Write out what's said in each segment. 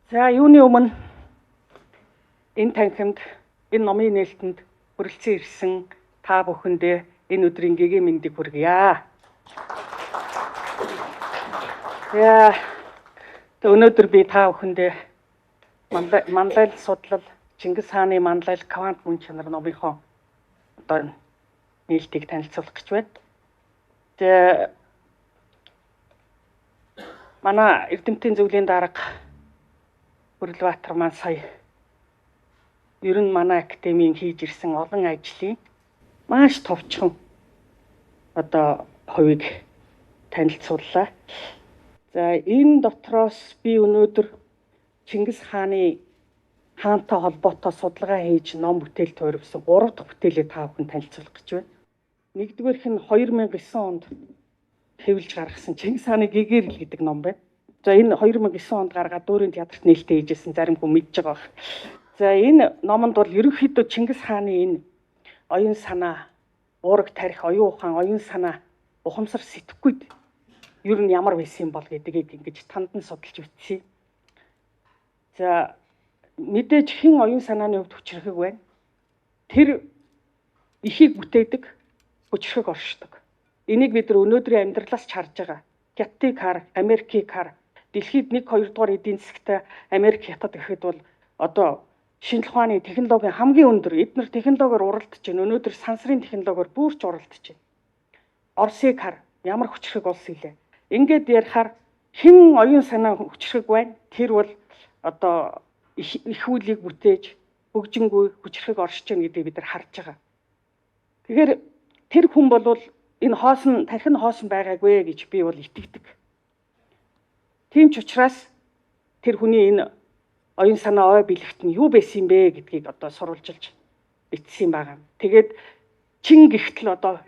За, юуны өмнө энэ танхимд, энэ номын нээлтэнд хүрэлцэн ирсэн та бүхэндээ энэ өдрийн гэгээн мэндийг хүргье. За, өнөөдөр би та бүхэндээ манлайл судлал, Чингис хааны манлайл квант мөн чанар номынхоо одоо нээлтийг танилцуулах гэж байна. Тэгээ манай Эрдэмтдийн зөвлөлийн дарга Бүрэлбаатар маань сая ер нь манай академийн хийж ирсэн олон ажлын маш товчхон одоо хувийг танилцууллаа. За, энэ дотроос би өнөөдөр Чингис хааны хаантай холбоотой судалгаа хийж ном бүтээл туурвсан 3 дахь бүтээлээ та бүхэн танилцуулах гэж байна. Нэгдүгээрх нь 2009 онд хэвлэж гаргасан Чингис хааны гэгэрэл гэдэг ном байна. За, энэ 2009 онд гаргаад дүүрийн театрт нээлттэй хийжсэн, зарим хүн мэдж байгаа байх. За, энэ номонд бол ерөнхийдөө Чингис хааны энэ оюун санаа, уураг тарих, оюун ухаан, оюун санаа, ухамсар, сэтгэхүйд ер нь ямар байсан юм бол гэдгийг ингэж тандан судалж бичсэн. За, мэдээж хэн оюун санааны хувьд хүчрхэг байна. Тэр ихийг бүтээдэг, хүчрхэг оршдог. Энийг бид нар өнөөдрийн амьдралаас ч харж байгаа. Хятадыг хар, Америкийг хар. Дэлхийд 1 2 дугаар эдийн засагтай Америк, Хятад гэхэд бол одоо шинжлэх ухааны технологийн хамгийн өндөр, эднэр технологиор уралдаж байна. Өнөөдөр сансрын технологиор бүрч уралдаж байна. Оросыг хар, ямар хүчрхэг улс илээ. Ингээд ярихаар хэн оюун санаа хүчрхэг байна. Тэр бол одоо их үйлийг бүтээж хөгжингүй хүчрхэг оршиж байна гэдгийг бид нар харж байгаа. Тэгэхээр тэр хүн бол энэ хоосон тархин хоосон байгаагүй гэж би бол итгэдэг. Тийм ч учраас тэр хүний энэ оюун санаа, ой бэлэгт нь юу байсан юм бэ гэдгийг одоо сурвалжилж бичсэн байгаа. Тэгээд чин гихтэл одоо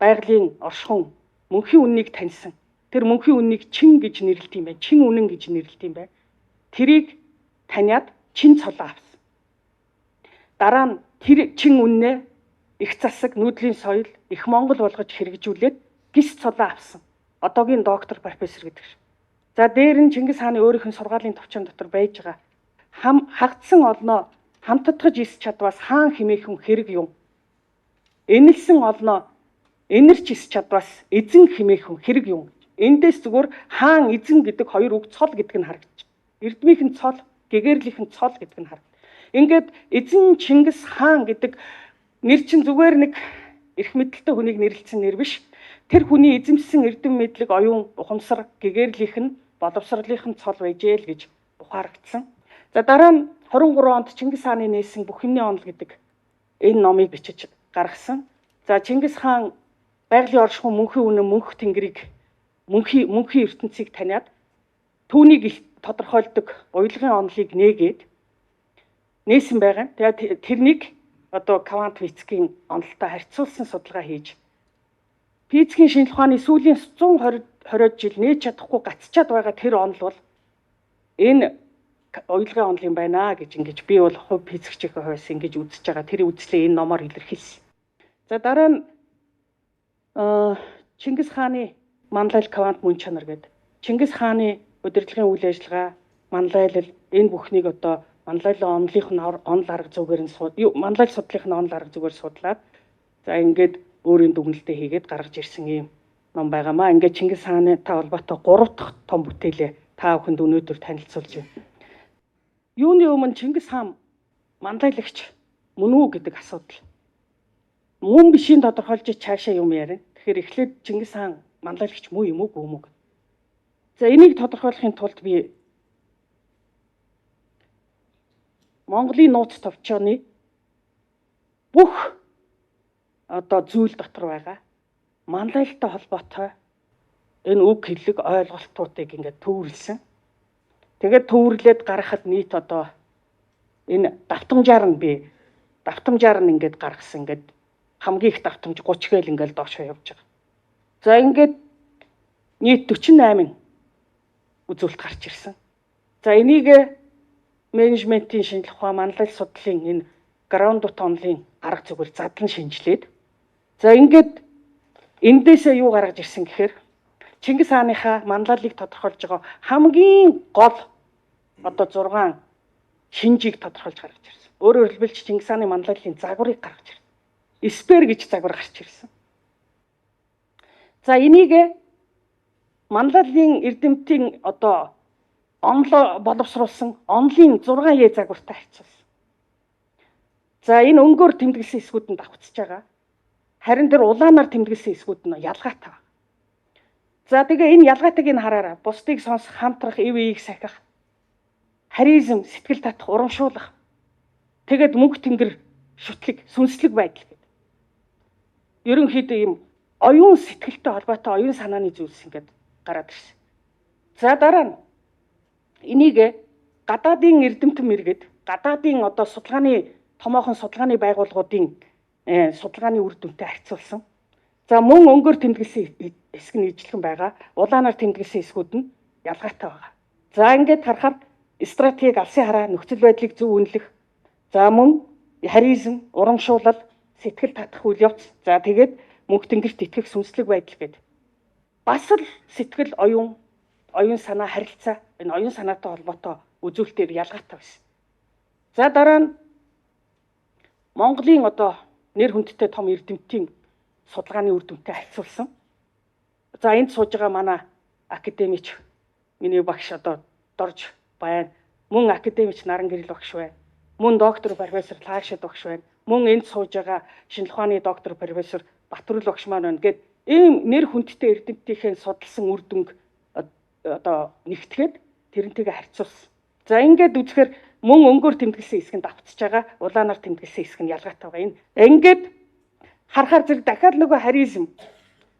байгалийн оршихуун мөнхийн үннийг таньсан. Тэр мөнхийн үннийг чин гэж нэрлэдэг юм байна. Чин үнэн гэж нэрлэдэг юм байна. Тэрийг таниад чин цолоо авсан. Дараа нь тэр чин үннээ их засаг, нүүдлийн соёл, их Монгол болгож хэрэгжүүлээд гис цолоо авсан. Одоогийн доктор, профессор гэдэг шиг. За, дээр нь Чингис хааны өөрийнх нь сургаалын товчон дотор байж байгаа хам хагдсан олноо хамтдагж ис чадваас хаан хэмээхэн хэрэг юм. Энэлсэн олноо энэрч ис чадваас эзэн хэмээхэн хэрэг юм. Эндээс зүгээр хаан, эзэн гэдэг хоёр үг цол гэдэг нь харагдчих. Эрдмийнх нь цол, гэгээрлийнх нь цол гэдэг нь харагдав. Ингээд эзэн Чингис хаан гэдэг нэр чинь зүгээр нэг эрх мэдэлтэй хүнийг нэрлэсэн нэр биш. Тэр хүний эзэмшсэн эрдэм мэдлэг, оюун ухамсар, гэгээрлийнх нь, боловсролынх нь цол байжээ л гэж ухаарагдсан. За, дараа нь 23 онд Чингис хааны нээсэн бүх юмны онол гэдэг энэ номыг бичиж гаргасан. За, Чингис хаан байгалийн оршихуй мөнхийн үнэн, мөнх тэнгэрийг, мөнхийн ертөнцийг таниад түүнийг тодорхойлдог уялгын онолыг нээгээд нээсэн байгаа. Тэгээд тэрнийг одоо квант физикийн онолтой харьцуулсан судалгаа хийж, физикийн шинжлэх ухааны сүүлийн 120 20 жил нээж чадахгүй гацчаад байгаа тэр онол бол энэ уялгын онол юм байна гэж ингэж би бол хувь физикчийн хувьас ингэж үзэж байгаа. Тэр үзлээ энэ номоор илэрхийлсэн. За, дараа нь Чингис хааны манлайл квант мөн чанар гэдэг. Чингис хааны удирдлагын үйл ажиллагаа, манлайлал, энэ бүхнийг одоо манлайлал онолынх нь онол арга зүгээр нь манлайл судлалынх нь онол арга зүгээр судлаад, за, ингээд өөрийн дүгнэлтээ хийгээд гаргаж ирсэн юм ном байгаамаа. Ингээд Чингис хааны та холбоотой 3 дахь том бүтээлээ та бүхэнд өнөөдөр танилцуулж байна. Юуны өмнө Чингис хаан манлайлагч мөн үү гэдэг асуудал. Мөн бишийн тодорхойлж цаашаа юм ярина. Тэгэхээр эхлээд Чингис хаан манлайлагч муу юм уу, үгүй юм уу? За, энийг тодорхойлохын тулд би Монголын нууц товчооны бүх одоо зүйл дотор байгаа манлайлалтай холбоотой энэ үг хэллэг ойлголтуудыг ингээд төвөрлсөн. Тэгээд төвөрлээд гаргахад нийт одоо энэ давтамжаар нь би давтамжаар нь ингээд гаргасан, ингээд хамгийн их давтамж 30 гээл ингээд доошоо явж байгаа. За, ингээд нийт 48 үзүүлэлт гарч ирсэн. За, энийг менежментийн шинжлэх ухаан, манлайл судлалын энэ граундут онлын арга зүгээр задлан шинжилээд, за, ингээд эндээсээ юу гаргаж ирсэн гэхээр Чингис хааныхаа манлайллыг тодорхойлж байгаа хамгийн гол одоо 6 шинжийг тодорхойлж гаргаж ирсэн. Өөрөөр хэлбэл Чингис хааны манлайллын загварыг гаргаж ирсэн. Эспер гэж загвар гарч ирсэн. За энийг манлайллын эрдэмтийн одоо онлоо боловсруулсан онлын 6 Е загвартай харьцуулсан. За энэ өнгөөр тэмдэглэсэн хэсгүүд нь давхцаж байгаа. Харин тэр улаанаар тэмдэглэсэн хэсгүүд нь ялгаатай байна. За тэгээ энэ ялгаатайг нь хараараа. Бусдыг сонсох, хамтрах, ив ийг сахих, харизм, сэтгэл татах, урамшуулах. Тэгээд мөнх тэнгэр шүтлэг, сүнслэг байдал гэдэг. Ерөнхийдөө ийм оюун сэтгэлтэй холбоотой оюун санааны зүйлс ингээд гараад ирсэн. За дараа нь энийг гадаадын эрдэмтэн мэргэд, гадаадын одоо судалгааны томоохон судалгааны байгууллагуудын судалгааны үр дүнтэй харьцуулсан. За мөн өнгөөр тэмдэглэсэн хэсэг нь ижилхэн байгаа. Улаанаар тэмдэглэсэн хэсгүүд нь ялгаатай байгаа. За ингээд харахаар стратеги, алсын хараа, нөхцөл байдлыг зөв үнэлэх. За мөн харизм, урамшуулал, сэтгэл татах үйл явц. За тэгээд мөнх тэнгэрт итгэх сүнслэг байдал гэдэг. Бас л сэтгэл оюун, оюун санаа харилцаа, энэ оюун санаатай холбоотой үзүүлэлтээр ялгаатай байсан. За дараа нь Монголын одоо нэр хүндтэй том эрдэмтдийн судалгааны үр дүнтэй харьцуулсан. За энд сууж байгаа манай академич миний багш одоо Дорж байна. Мөн академич Наран Гэрэл багш байна. Мөн доктор профессор Лаашид багш байна. Мөн энд сууж байгаа шинжлэх ухааны доктор профессор Батрул багш маань байна. Гэт ийм нэр хүндтэй эрдэмтдийнхээ судалсан үр дүнг одоо нэгтгэхэд тэрнтэйгээ харьцуулсан. За ингээд үзэхээр мөн өнгөөр тэмдэглэсэн хэсэг нь давхцаж байгаа, улаанаар тэмдэглэсэн хэсэг нь ялгаатай байгаа. Энэ ингээд харахаар зэрэг дахиад нөгөө харизм,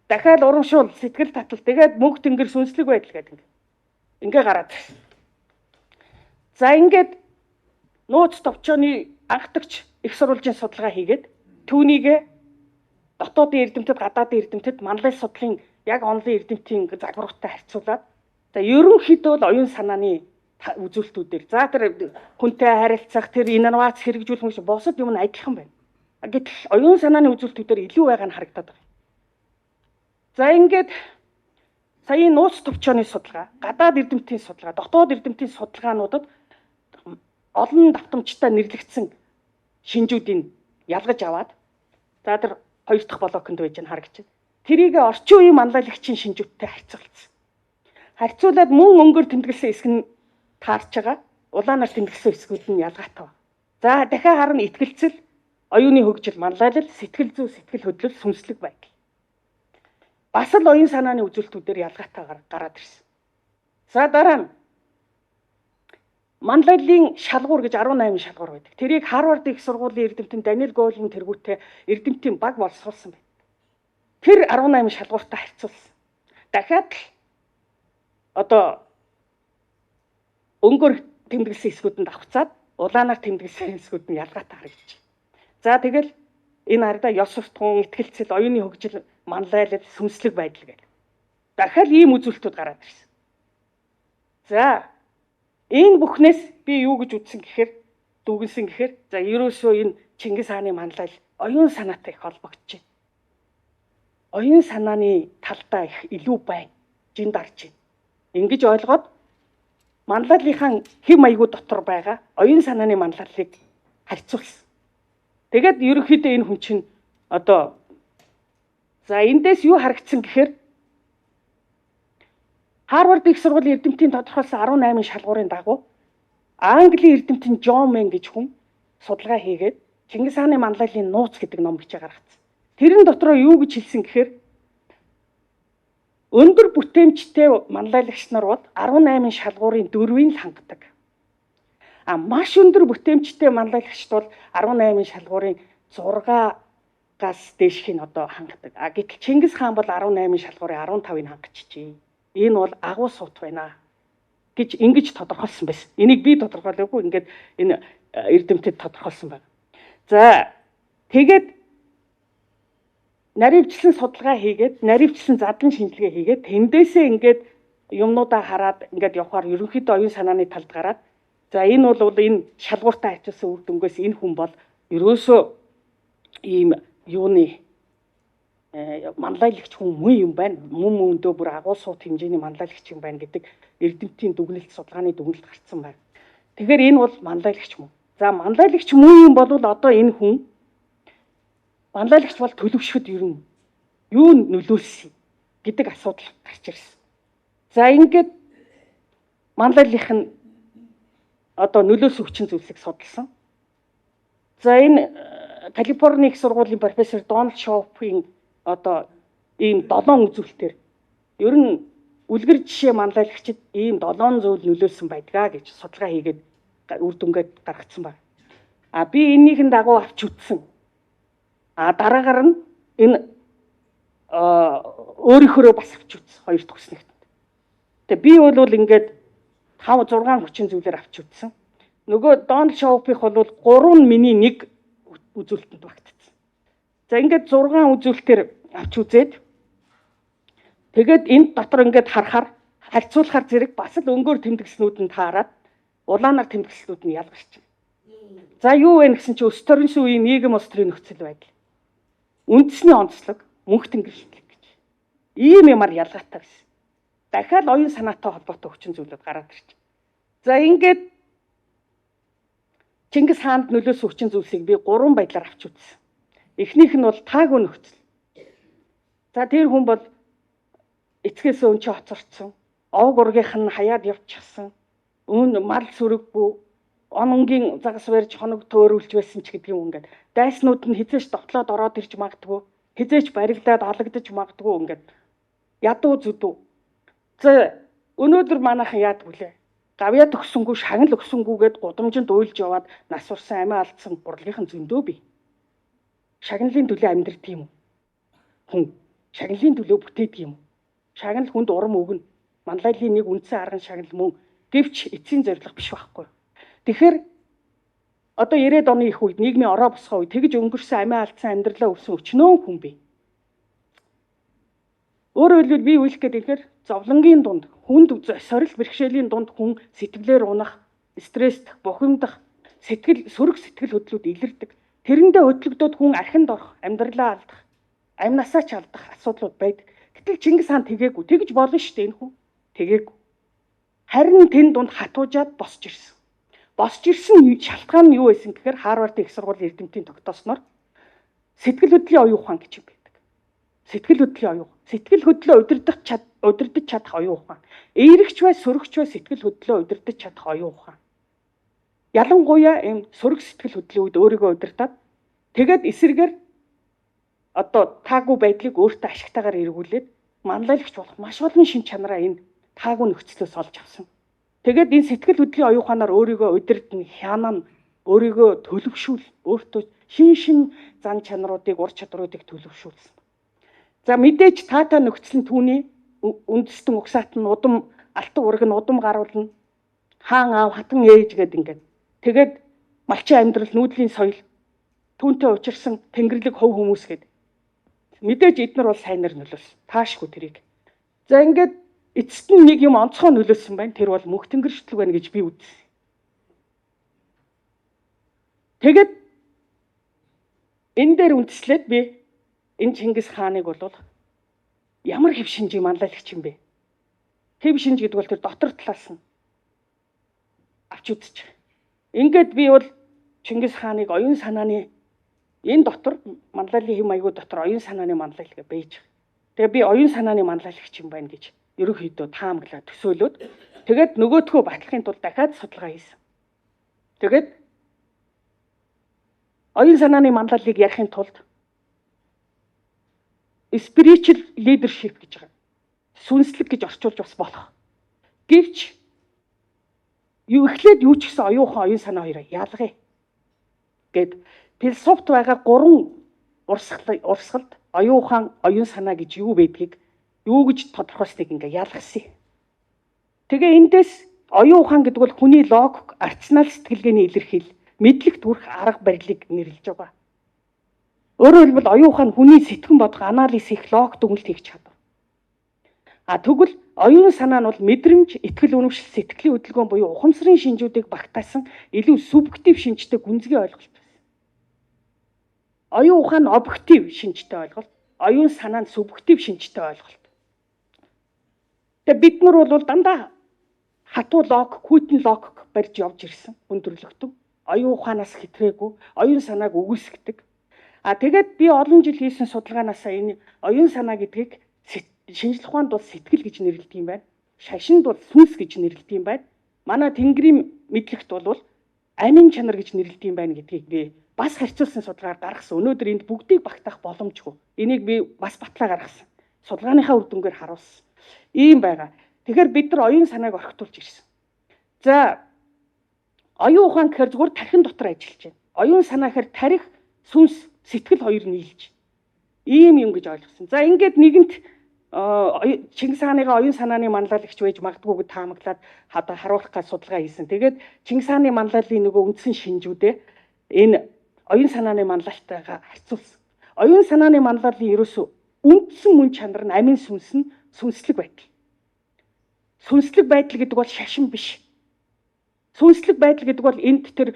дахиад урамшуул, сэтгэл татал, тэгээд мөнх тэнгэр сүнслэг байдал гэдэг ингээ гараад ирсэн. За ингээд нууц товчооны анхдагч их сурвалжийн судалгаа хийгээд түүнийг дотоодын эрдэмтэд, гадаадын эрдэмтэд манлай судлалын яг онлын эрдэмтийн загваруудтай харьцуулаад за ерөнхийдөө л оюун санааны үзүүлэлтүүдээр за тэр хүнтэй харилцах, тэр инновац хэрэгжүүлэх юм шиг бусад юм нь адилхан байна. Гэтэл оюун санааны үзүүлэлтүүдээр илүү байгаа нь харагдаад байна. За ингээд саяын нууц товчооны судалгаа, гадаад эрдэмтдийн судалгаа, дотоод эрдэмтдийн судалгаануудад олон давтамжтай нэрлэгдсэн шинжүүдийг ялгаж аваад за тэр хоёр дахь блоконд байж нь харагдаж байна. Тэрийг орчин үеийн манлайлагчийн шинжүүдтэй харьцуулсан. Харьцуулаад мөн өнгөөр тэмдэглэсэн хэсэг нь таарч байгаа. Улаанаар тэмдэглэсэн хэсгүүд нь ялгаатай байна. За дахиад харна итгэлцэл, оюуны хөгжил, манлайлал, сэтгэл зүй, сэтгэл хөдлөл, сүнслэг байдал. Бас л оюун санааны үзүүлэлтүүдээр ялгаатай гараад ирсэн. За дараа нь манлайллын шалгуур гэж 18 шалгуур байдаг. Тэрийг Харвард их сургуулийн эрдэмтэн Даниэл Гоулман тэргүүтээ эрдэмтийн баг боловсруулсан байна. Тэр 18 шалгууртай харьцуулсан. Дахиад л одоо өнгөөр тэмдэглэсэн хэсгүүд нь давхцаад улаанаар тэмдэглэсэн хэсгүүд нь ялгаатай харагдаж байна. За тэгэл энэ арда ёс суртахуун, итгэлцэл, оюуны хөгжил, манлайлал, сүнслэг байдал гэх. Дахиад ийм үзүүлэлтүүд гараад ирсэн. За энэ бүхнээс би юу гэж үзсэн гэхээр дүгнсэн гэхээр за ерөөсөө энэ Чингис хааны манлайл оюун санаатай их холбогдож байна. Оюун санааны талдаа их илүү байна. Жин дарж байна. Ингэж ойлгоод манлайллынхаа хэв маягуу дотор байгаа оюун санааны манлайллыг харьцуулсан. Тэгээд ерөнхийдөө энэ хүн чинь одоо за эндээс юу харагдсан гэхээр Харвард их сургуулийн эрдэмтдийн тодорхойлсон 18 шалгуурын дагуу Английн эрдэмтэн Джон Мэн гэж хүн судалгаа хийгээд Чингис хааны манлайллын нууц гэдэг ном бичээ гаргацсан. Тэрэн дотроо юу гэж хэлсэн гэхээр өндөр бүтээмжтэй манлайлагч нар бол 18 шалгуурын 4-ийг л хангадаг. А маш өндөр бүтээмжтэй манлайлагчд бол 18 шалгуурын 6-аас дээшх нь одоо хангадаг. А гэтэл Чингис хаан бол 18 шалгуурын 15-ыг хангачжээ. Энэ бол агуу суут байна гэж ингэж тодорхойлсон байсан. Энийг би тодорхойлоогүй, ингээд энэ эрдэмтэд тодорхойлсон байна. За тэгээд наривчлан судалгаа хийгээд, наривчлан задлан шинжилгээ хийгээд, тэндээсээ ингээд юмнуудаа хараад ингээд явхаар ерөнхийдөө оюун санааны талд гараад за энэ бол энэ шалгууртай харьцуулсан үр дүнгээс энэ хүн бол ерөөсөө ийм юуны манлайлагч хүн мөн юм байна. Мөн мөндөө бүр агуу суут хэмжээний манлайлагч юм байна гэдэг эрдэмтдийн дүгнэлт, судалгааны дүгнэлт гарцсан байна. Тэгэхээр энэ бол манлайлагч мөн. За, манлайлагч мөн юм бол одоо энэ хүн манлайлагч бол төлөвшөхөд ер нь юу нөлөөлсөн гэдэг асуудал гарч ирсэн. За, ингээд манлайллах нь одоо нөлөөлсөн хүчин зүйлсийг судалсан. За, энэ Калифорни их сургуулийн профессор Дональд Шоупийн одоо ийм долоон үзүүлэлтээр ер нь үлгэр жишээ манлайлагчид ийм долоон зүйл нөлөөлсөн байдгаа гэж судалгаа хийгээд үр дүнгээд гаргацсан байна. А би энэнийхэн дагуу авч үзсэн. А дараагаар нь энэ өөрийнхөөрөө бас авч үзсэн хоёр дахь хүснэгт. Тэгээ би бол ингээд 5 6 хүчин зүйлээр авч үзсэн. Нөгөө Дональд Шоупих бол 3 нь миний нэг үзүүлэлтэнд багтцсан. За, ингээд 6 үзүүлэлтээр авч үзээд, тэгээд энэ дотор ингээд харахаар, харьцуулахаар зэрэг бас л өнгөөр тэмдэглэснүүд нь таарад, улаанаар тэмдэглэснүүд нь ялгарч байна. За, юу вэ гэсэн чинь өс төрөнсөн үеийн нийгэм улс төрийн нөхцөл байдал. Үндэсний онцлог, мөнх тэнгэршлэг гэж. Ийм юмар ялгаатай байсан. Дахиад оюун санаатай холбоотой хүчин зүйлүүд гараад ирж. За, ингээд Чингис хаанд нөлөөсөн хүчин зүйлсийг би гурван байдлаар авч үзсэн. Эхнийх нь бол таагүй нөхцөл. За, тэр хүн бол эцгээс өнчөө хоцорцсон. Овг ургийнх нь хаяад явчихсан. Өн мал сүрэггүй, он өнгийн загас барьж хоног төөрүүлж байсан ч гэдэг юм ингээд. Дайснууд нь хизээч довтлоод ороод ирж магадгүй. Хизээч баригдаад алагдаж магадгүй, ингээд ядуу зүдүү. За, өнөөдөр манайхан яадаг вүлээ? Гавьяа төгсөнгүү, шагнал өгсөнгүүгээд гудамжинд уйлж яваад нас урсан, амиа алдсан урлагийнхан зөндөө бий. Шагналын төлөө амьдрдаг юм уу? Хүн шагналын төлөө бүтээдэг юм уу? Шагнал хүнд урам өгнө. Манлайллын нэг үндсэн арга нь шагнал мөн. Гэвч эцсийн зорилго биш байхгүй. Тэгэхээр одоо 90-ад оны их үед, нийгмийн ороо босгоо үед тэгж өнгөрсөн, амиа алдсан, амьдралаа өвсөн өчнөөн хүн бий. Өөрөөр хэлбэл, би үйлэх гээд ихээр зовлонгийн дунд, хүнд сорил бэрхшээлийн дунд хүн сэтгэлээр унах, стресстэх, бухимдах, сэтгэл сөрөг сэтгэл хөдлөлүүд илэрдэг. Тэрэндээ хөдлөгдөөд хүн архинд орох, амьдралаа алдах, амнасаа ч алдах асуудлууд байдаг. Гэтэл Чингис хаан тэгээгүй. Тэгж болно шүү дээ энэ хүн. Тэгээгүй. Харин тэн дунд хатуужаад босч ирсэн. Босч ирсэн шалтгаан нь юу байсан гэхээр Харвардын их сургуулийн эрдэмтдийн тогтоосноор сэтгэл хөдлөлийн оюун ухаан гэж юм байдаг. Сэтгэл хөдлөлийн оюун. Сэтгэл хөдлөлөө удирдах чадах оюун ухаан. Эерэгч бай, сөрөгч бай, сэтгэл хөдлөлөө удирдах чадах оюун ухаан. Ялангуяа ийм сөрөг сэтгэл хөдлөлийн үед өөрийгөө удирдах, тэгээд эсрэгээр одоо таагүй байдлыг өөртөө ашигтайгаар эргүүлээд манлайлагч болох маш олон шин чанараа энэ таагүй нөхцлөөс олж авсан. Тэгээд энэ сэтгэл хөдлөлийн оюун ухаанаар өөрийгөө удирдна, хянана, өөрийгөө төлөвшүүл, өөртөө шин шин зан чанаруудыг, ур чадруудыг төлөвшүүлсэн. За, мэдээж таатай нөхцөл нь түүний үндэстэн угсаат нь удам алтан ураг нь удам гаруулна. Хаан аав, хатан ээж гээд ингээд. Тэгээд малчин амьдрал, нүүдлийн соёл, түүнтэй учирсан тэнгэрлэг хувь хүмүүс гээд. Мэдээж эднэр бол сайнаар нөлөөлсөн. Таашгүй тэрийг. За, ингээд эцэст нь нэг юм онцгой нөлөөлсөн байна. Тэр бол мөнх тэнгэршлэг байна гэж би үзсэн. Тэгээд энэ дээр үндэслээд би энэ Чингис хааныг бол ямар хэв шинжийн манлайлагч юм бэ? Хэв шинж гэдэг бол тэр дотор талаас нь авч үзчих. Ингээд би бол Чингис хааныг оюун санааны энэ дотор, манлайллын хэв маягуу дотор оюун санааны манлайлал гэж байж. Тэгээ би оюун санааны манлайлагч юм байна гэж ерөнхийдөө таамаглаа, төсөөлөөд, тэгээд нөгөөдхөө батлахын тулд дахиад судалгаа хийсэн. Тэгээд оюун санааны манлайллыг ярихын тулд spiritual leadership гэж байгаа. Сүнслэг гэж орчуулж бас болох. Гэвч юу эхлээд юу ч гэсэн оюун ухаан, оюун санаа хоёроо ялгая гэд философт байгаа гурван урсгалд оюун ухаан, оюун санаа гэж юу байдгийг, юу гэж тодорхойлсныг ингээ ялгасан. Тэгээ эндээс оюун ухаан гэдэг бол хүний логик, рационал сэтгэлгээний илэрхийл, мэдлэгт хүрэх арга барилыг нэрлэж байгаа. Өөрөөр хэлбэл, оюун ухаан хүний сэтгэн бодох, анализ хийх, логик дүгнэлт хийх чадвар. А тэгвэл оюун санаа нь бол мэдрэмж, итгэл үнэмшил, сэтгэлийн хөдөлгөөн буюу ухамсарын шинжүүдийг багтаасан илүү субъектив шинжтэй гүнзгий ойлголт байсан. Оюун ухаан нь объектив шинжтэй ойлголт, оюун санаа нь субъектив шинжтэй ойлголт. Тэгээ бид нар бол дандаа Хатуу логик, хүйтэн логик барьж явж ирсэн өндөрлөгтөн. Оюун ухаанаас хэтрээгүй, оюун санааг үгүйсгдэг. А тэгээд би олон жил хийсэн судалгаанаас энэ оюун санаа гэдгийг шинжлэх ухаанд бол сэтгэл гэж нэрлэдэг юм байна. Шашинд бол сүнс гэж нэрлэдэг юм байна. Манай тэнгэрийн мэдлэгт бол амин чанар гэж нэрлэдэг юм байна гэдгийг би бас харьцуулсан судалгаар гаргасан. Өнөөдөр энд бүгдийг багтаах боломжгүй. Энийг би бас батлаа гаргасан. Судалгааныхаа үр дүнгээр харуулсан. Ийм байгаа. Тэгэхээр бид нар оюун санааг орхитуулж ирсэн. За, оюун ухаан гэхээр зүгээр тархин дотор ажиллаж байна. Оюун санаа гэхээр тарих, сүнс, сэтгэл хоёр нийлж. Ийм юм гэж ойлгосон. За, ингээд нэгэнт Чингис хааныгаа оюун санааны манлайлагч байж магадгүй гэж таамаглаад харуулах гэж судалгаа хийсэн. Тэгээд Чингис хааны манлайллын нөгөө үндсэн шинжүүдээ энэ оюун санааны манлайлтайгаа харьцуулсан. Оюун санааны манлайллын ерөөсөө үндсэн мөн чанар нь амин сүнс нь сүнслэг байдал. Сүнслэг байдал гэдэг бол шашин биш. Сүнслэг байдал гэдэг бол энд тэр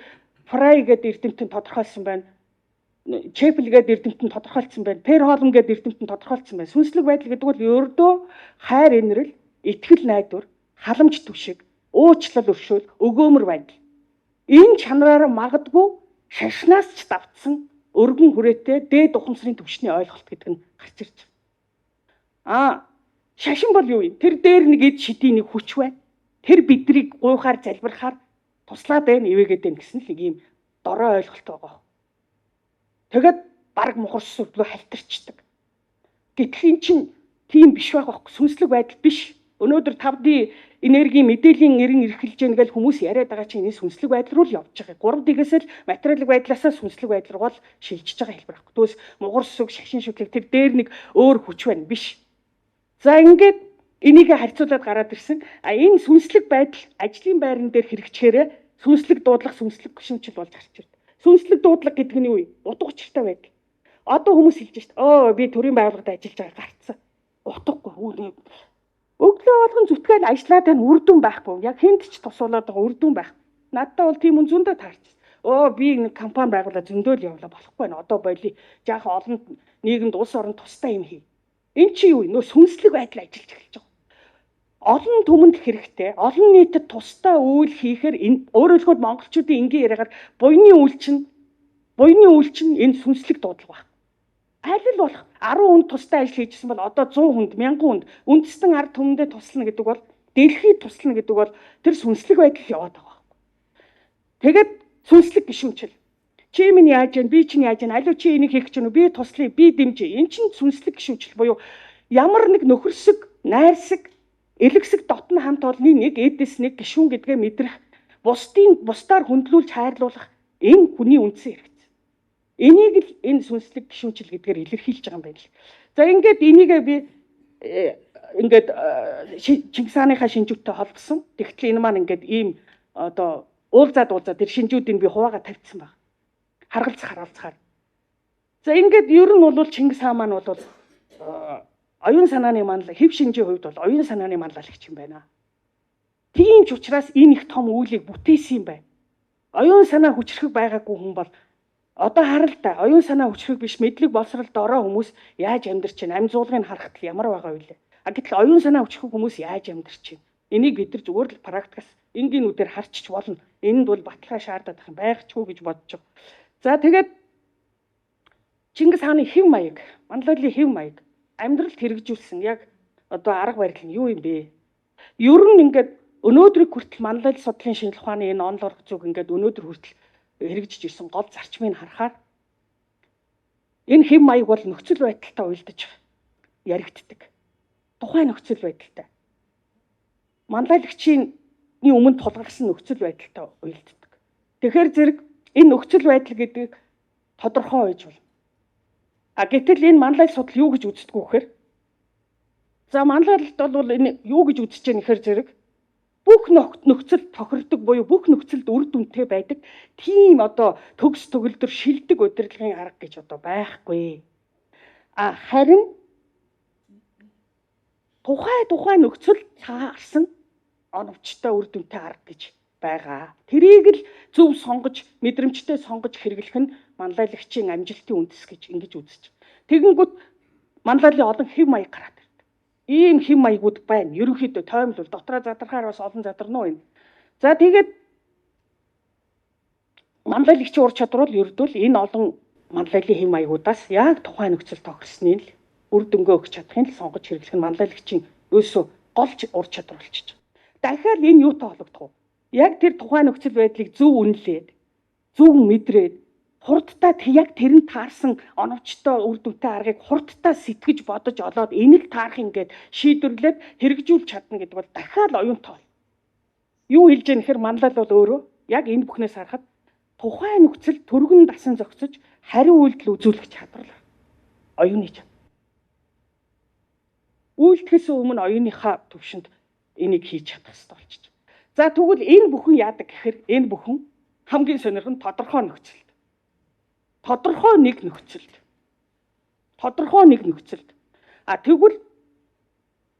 Фрай гэдэг эрдэмтэн тодорхойлсон байна. Чепл гэдэг эрдэмтэн тодорхойлсон байна. Пер Холм гэдэг эрдэмтэн тодорхойлсон байна. Сүнслэг байдал гэдэг бол ердөө хайр инрэл, итгэл найдвар, халамж түшиг, уучлал өршөөл, өгөөмөр байдал. Энэ чанараараа магадгүй шашнаас ч давтсан өргөн хүрээтэй дээд ухамсарын түвшний ойлголт гэдэг нь гарч ирж байгаа. Аа, шашин бол юу юм? Тэр дээр нэг эд шидийн нэг хүч байна. Тэр бидрийг гуйхаар залбирахаар туслаад байна, ивэгээд байна гэсэн л нэг ийм дорой ойлголт байгаа. Тэгээд бараг мухарс сүрлөө халтарчдаг. Гэтэл эн чинь тийм биш байгаа байхгүй, сүнслэг байдал биш. Өнөөдөр 5D энергийн мэдээллийн эрен эрхэлж яах гэж хүмүүс яриад байгаа чинь энэ сүнслэг байдал руу л явж байгаа. 3D-гээс л материалын байдлаасаа сүнслэг байдал руу л шилжиж байгаа хэлбэр байхгүй. Түүнээс мугар сүг, шашин шүтлэг тэр дээр нэг өөр хүч байна биш. За, ингээд энийг харьцуулаад гараад ирсэн. А энэ сүнслэг байдал ажлын байран дээр хэрэгжихээрээ сүнслэг дуудлага, сүнслэг гишүүнчил болж гарч ирдэг. Сүнслэг дуудлага гэдэг нь юу юм? Утга учиртай байдал. Одоо хүмүүс хэлж шít. Оо, би төрийн байгууллагад ажиллаж байгаа гарцсан. Утгагүй. Өглөө болгон зүтгээл ажиллаад байна, үр дүн байхгүй. Яг хүнд ч тусуулаад байгаа үр дүн байх. Надад бол тийм үн зөндөө таарч. Өө, би нэг компани байгуулаад зөндөө л явлаа, болохгүй байна. Одоо боли. Жаахан олон нийгэмд, улс оронд тустай юм хий. Эн чи юу вэ? Нөө сүнслэг байдал ажиллаж эхэлж байгаа. Олон түмэнд хэрэгтэй, олон нийтэд тустай үйл хийхээр энэ өөрөөр хэлбэл монголчуудын энгийн яриагаар буяны үйл чинь энэ сүнслэг дуудлага байна. Аль л болох 10 хүнд тустай ажил хийжсэн бол одоо 100 хүнд, 1000 хүнд, үндэстэн ард түмэндээ туслана гэдэг бол, дэлхийд туслана гэдэг бол тэр сүнслэг байдал яваад байгаа байхгүй. Тэгээд сүнслэг гишүүнчил. Чи минь яаж яана, би чинь яаж яана, алив чи энийг хийх гэж байна уу, би туслая, би дэмжиж. Эн чинь сүнслэг гишүүнчил буюу ямар нэг нөхөрсөг, найрсаг, элэгсэг дотн хамт олонны нэг эдис нэг гишүүн гэдгээ мэдрэх, бусдын бусдаар хүндлүүлж хайрлуулах энэ хүний үндсэн хэрэгцээ. Энийг л энэ сүнслэг гишүүнчил гэдгээр илэрхийлж байгаа юм байна л. За, ингээд энийгээ би ингээд Чингис хааныхаа шинжүүдтэй холбосон. Тэгтэл энэ маань ингээд ийм одоо уулзаад уулзаад тэр шинжүүдийг би хуваагаа тавьчихсан баг. Харгалзах харгалзахаар. За, ингээд ер нь бол Чингис хаан маань бол оюун санааны манлай, хэв шинжийн хувьд бол оюун санааны манлайлагч юм байна. Тийм ч учраас энэ их том үйлийг бүтээсэн юм байна. Оюун санаа хүчрхэг байгаагүй хүн бол одоо харал та, оюун санаа хүчрхэг биш, мэдлэг боловсрол дорой хүмүүс яаж амьдарч байна? Амь зуулгыг харахад ямар байгаа вэ? А гэтэл оюун санаа хүчрхэг хүмүүс яаж амьдарч байна? Энийг бид нар зүгээр л практикаас энгийн нүдээр харчиж болно. Энэнд бол баталгаа шаардаад байх юм байгчгүй гэж бодож байгаа. За, тэгээд Чингис хааны хэв маяг, манлайллын хэв маяг амьдралд хэрэгжүүлсэн яг одоо арга барил нь юу юм бэ? Ер нь ингээд өнөөдрийг хүртэл манлайл судлалын шинжлэх ухааны энэ онол арга зүйг ингээд өнөөдөр хүртэл хэрэгжиж ирсэн гол зарчмыг харахаар энэ хэв маяг бол нөхцөл байдалтай уялдаж яригддаг. Тухайн нөхцөл байдалтай. Манлайлагчийн өмнө тулгарсан нөхцөл байдалтай уялддаг. Тэгэхээр зэрэг энэ нөхцөл байдал гэдэг тодорхой байж болно. А гэтэл энэ манлайл судал юу гэж үздэг вэ гэхээр, за, манлайлалт бол энэ юу гэж үзэж байгаа нэхэр зэрэг бүх нөхцөл тохирдог буюу бүх нөхцөлд үр дүнтэй байдаг тийм одоо төгс төгөлдөр шилдэг удирдлагын арга гэж одоо байхгүй. А харин тухай тухай нөхцөл таарсан оновчтой үр дүнтэй арга гэж байгаа. Тэрийг л зөв сонгож, мэдрэмжтэй сонгож хэрэглэх нь манлайлагчийн амжилтын үндэс гэж ингэж үзэж. Тэгэнгүүт манлайллын олон хэв маяг гараад ирдэг. Ийм хэм маягууд байна. Ерөнхийдөө тоймлол дотроо задрахаар бас олон задарна уу энэ. За тэгээд манлайлагчийн ур чадвар бол ердөө л энэ олон манлайлын хэм маягуудаас яг тухайн нөхцөл тохирсныг л үр дүнгээ өгч чадахын л сонгож хэрэглэх нь манлайлагчийн ерөөсөө гол ур чадвар болчихж байгаа. Дахиад энэ юутай холбогдох вэ? Яг тэр тухайн нөхцөл байдлыг зөв үнэлээд, зөв мэдрээд, хурдтай яг тэрэнд таарсан оновчтой үр дүнтэй аргыг хурдтай сэтгэж бодож олоод энэ л таарах ингээд шийдвэрлээд хэрэгжүүлж чадна гэдэг бол дахиад оюунтай бол. Юу хэлж яах нэхэр манлайл бол өөрөө яг энэ бүхнээс харахад тухайн нөхцөл түргэн дасан зохицож хариу үйлдэл үзүүлэх чадвар л оюуны чадвар. Үйлдэхээс өмнө оюуныхаа төвшөнд энийг хийж чадах хэрэгтэй болчих. За тэгвэл энэ бүхэн яадаг гэхээр энэ бүхэн хамгийн сонирх нь тодорхой нөхцөлд. Тодорхой нэг нөхцөлд. Тодорхой нэг нөхцөлд. А тэгвэл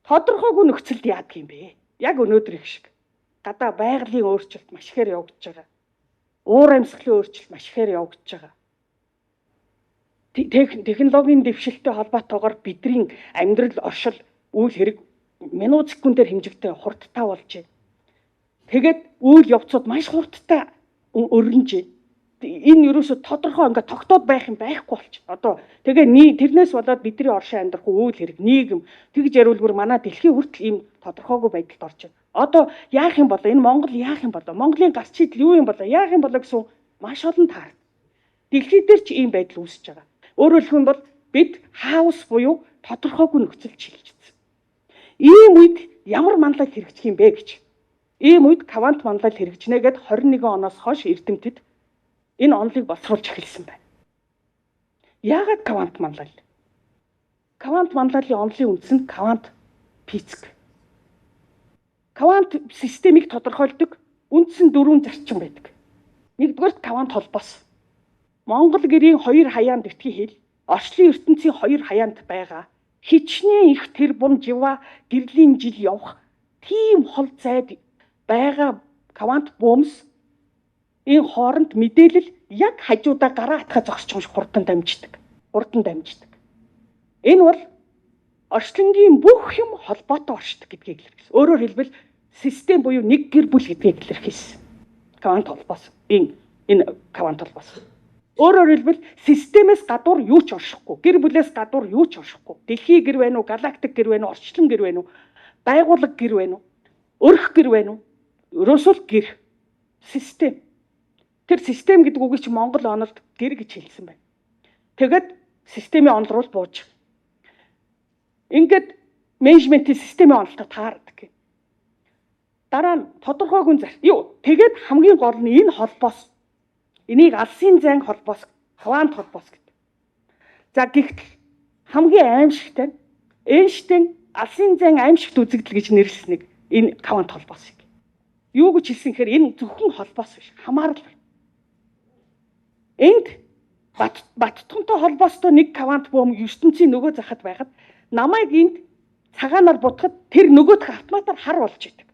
тодорхойгүй нөхцөлд яадаг юм бэ? Яг өнөөдөр их шиг. Гадаа байгалийн өөрчлөлт маш ихээр явагдаж байгаа. Уур амьсгалын өөрчлөлт маш ихээр явагдаж байгаа. Технологийн дэвшилттэй холбоотойгоор бидний амьдрал, оршил, үйл хэрэг минут секундээр хэмжигтэй хурдтай болж байна. Тэгээд үйл явцууд маш хурдтай өрнөж байна. Энэ ерөөсө тодорхой ингээд тогтоод байх юм байхгүй болчих. Одоо тэгээ тэрнээс болоод бидний оршин амьдрах үйл хэрэг, нийгэм тэгж яриулгүй манай дэлхийн хүртэл ийм тодорхойгүй байдалд орж байна. Одоо яах юм болоо? Энэ Монгол яах юм болоо? Монголын гарц шийдэл юу юм болоо? Яах юм болоо гэсэн маш олон таар. Дэлхий дээр ч ийм байдал үүсэж байгаа. Өөрөөр хэлэх юм бол бид хаос буюу тодорхойгүй нөхцөлд шилжчихсэн. Ийм үед ямар манлайл хэрэгжих юм бэ гэж. Ийм үед квант манлайл хэрэгжинэ гэд 21 оноос хойш эрдэмтэд энэ онолыг боловсруулж эхэлсэн байна. Яагаад квант манлайл? Квант манлайлын онолын үндс нь квант физик. Квант системийг тодорхойлдог үндсэн дөрвөн зарчим байдаг. Нэгдүгээрт квант холбоос. Монгол гэрийн хоёр хаяанд битгий хэл, орчлын ертөнцийн хоёр хаяанд байгаа хичнээн их тэрбум жива гэрлийн жил явах тийм хол зайд байгаа квант бөөмс энэ хооронд мэдээлэл яг хажуудаа гараа атгаа зогсож байгаа хурдан дамждаг. Хурдан дамждаг. Энэ бол орчлонгийн бүх юм холбоотой оршдог гэдгийг илэрхийлсэн. Өөрөөр хэлбэл систем буюу нэг гэр бүл гэдгийг илэрхийлсэн. Квант холбоос. Энэ квант холбоос. Өөрөөр хэлбэл системээс гадуур юу ч оршихгүй. Гэр бүлээс гадуур юу ч оршихгүй. Дэлхийн гэр байна уу, галактик гэр байна уу, орчлон гэр байна уу, байгууллага гэр байна уу, өрх гэр байна уу? Ерөөсөө л гэр. Систем. Тэр систем гэдэг үгийг чи Монгол онолд гэр гэж хэлсэн байна. Тэгээд системийн онол руу бууж. Ингээд менежментийн системийн онолтой таардаг. Дараа нь тодорхойгүй зар. Юу? Тэгээд хамгийн гол нь энэ холбоос. Энийг алсын зайн холбоос, квант холбоос гэдэг. За гэхдээ хамгийн аимшигтай нь Эйнштейн алсын зайн аимшигт үзэгдэл гэж нэрлэснийг энэ квант холбоосыг. Юу гэж хэлсэн гэхээр энэ зөвхөн холбоос биш, хамаарал байна. Энд баттгонтой холбоостой нэг квант бөм ертөнцийн нөгөө захад байхад намайг энд цагаанаар будахад тэр нөгөөх автоматар хар болж идэг.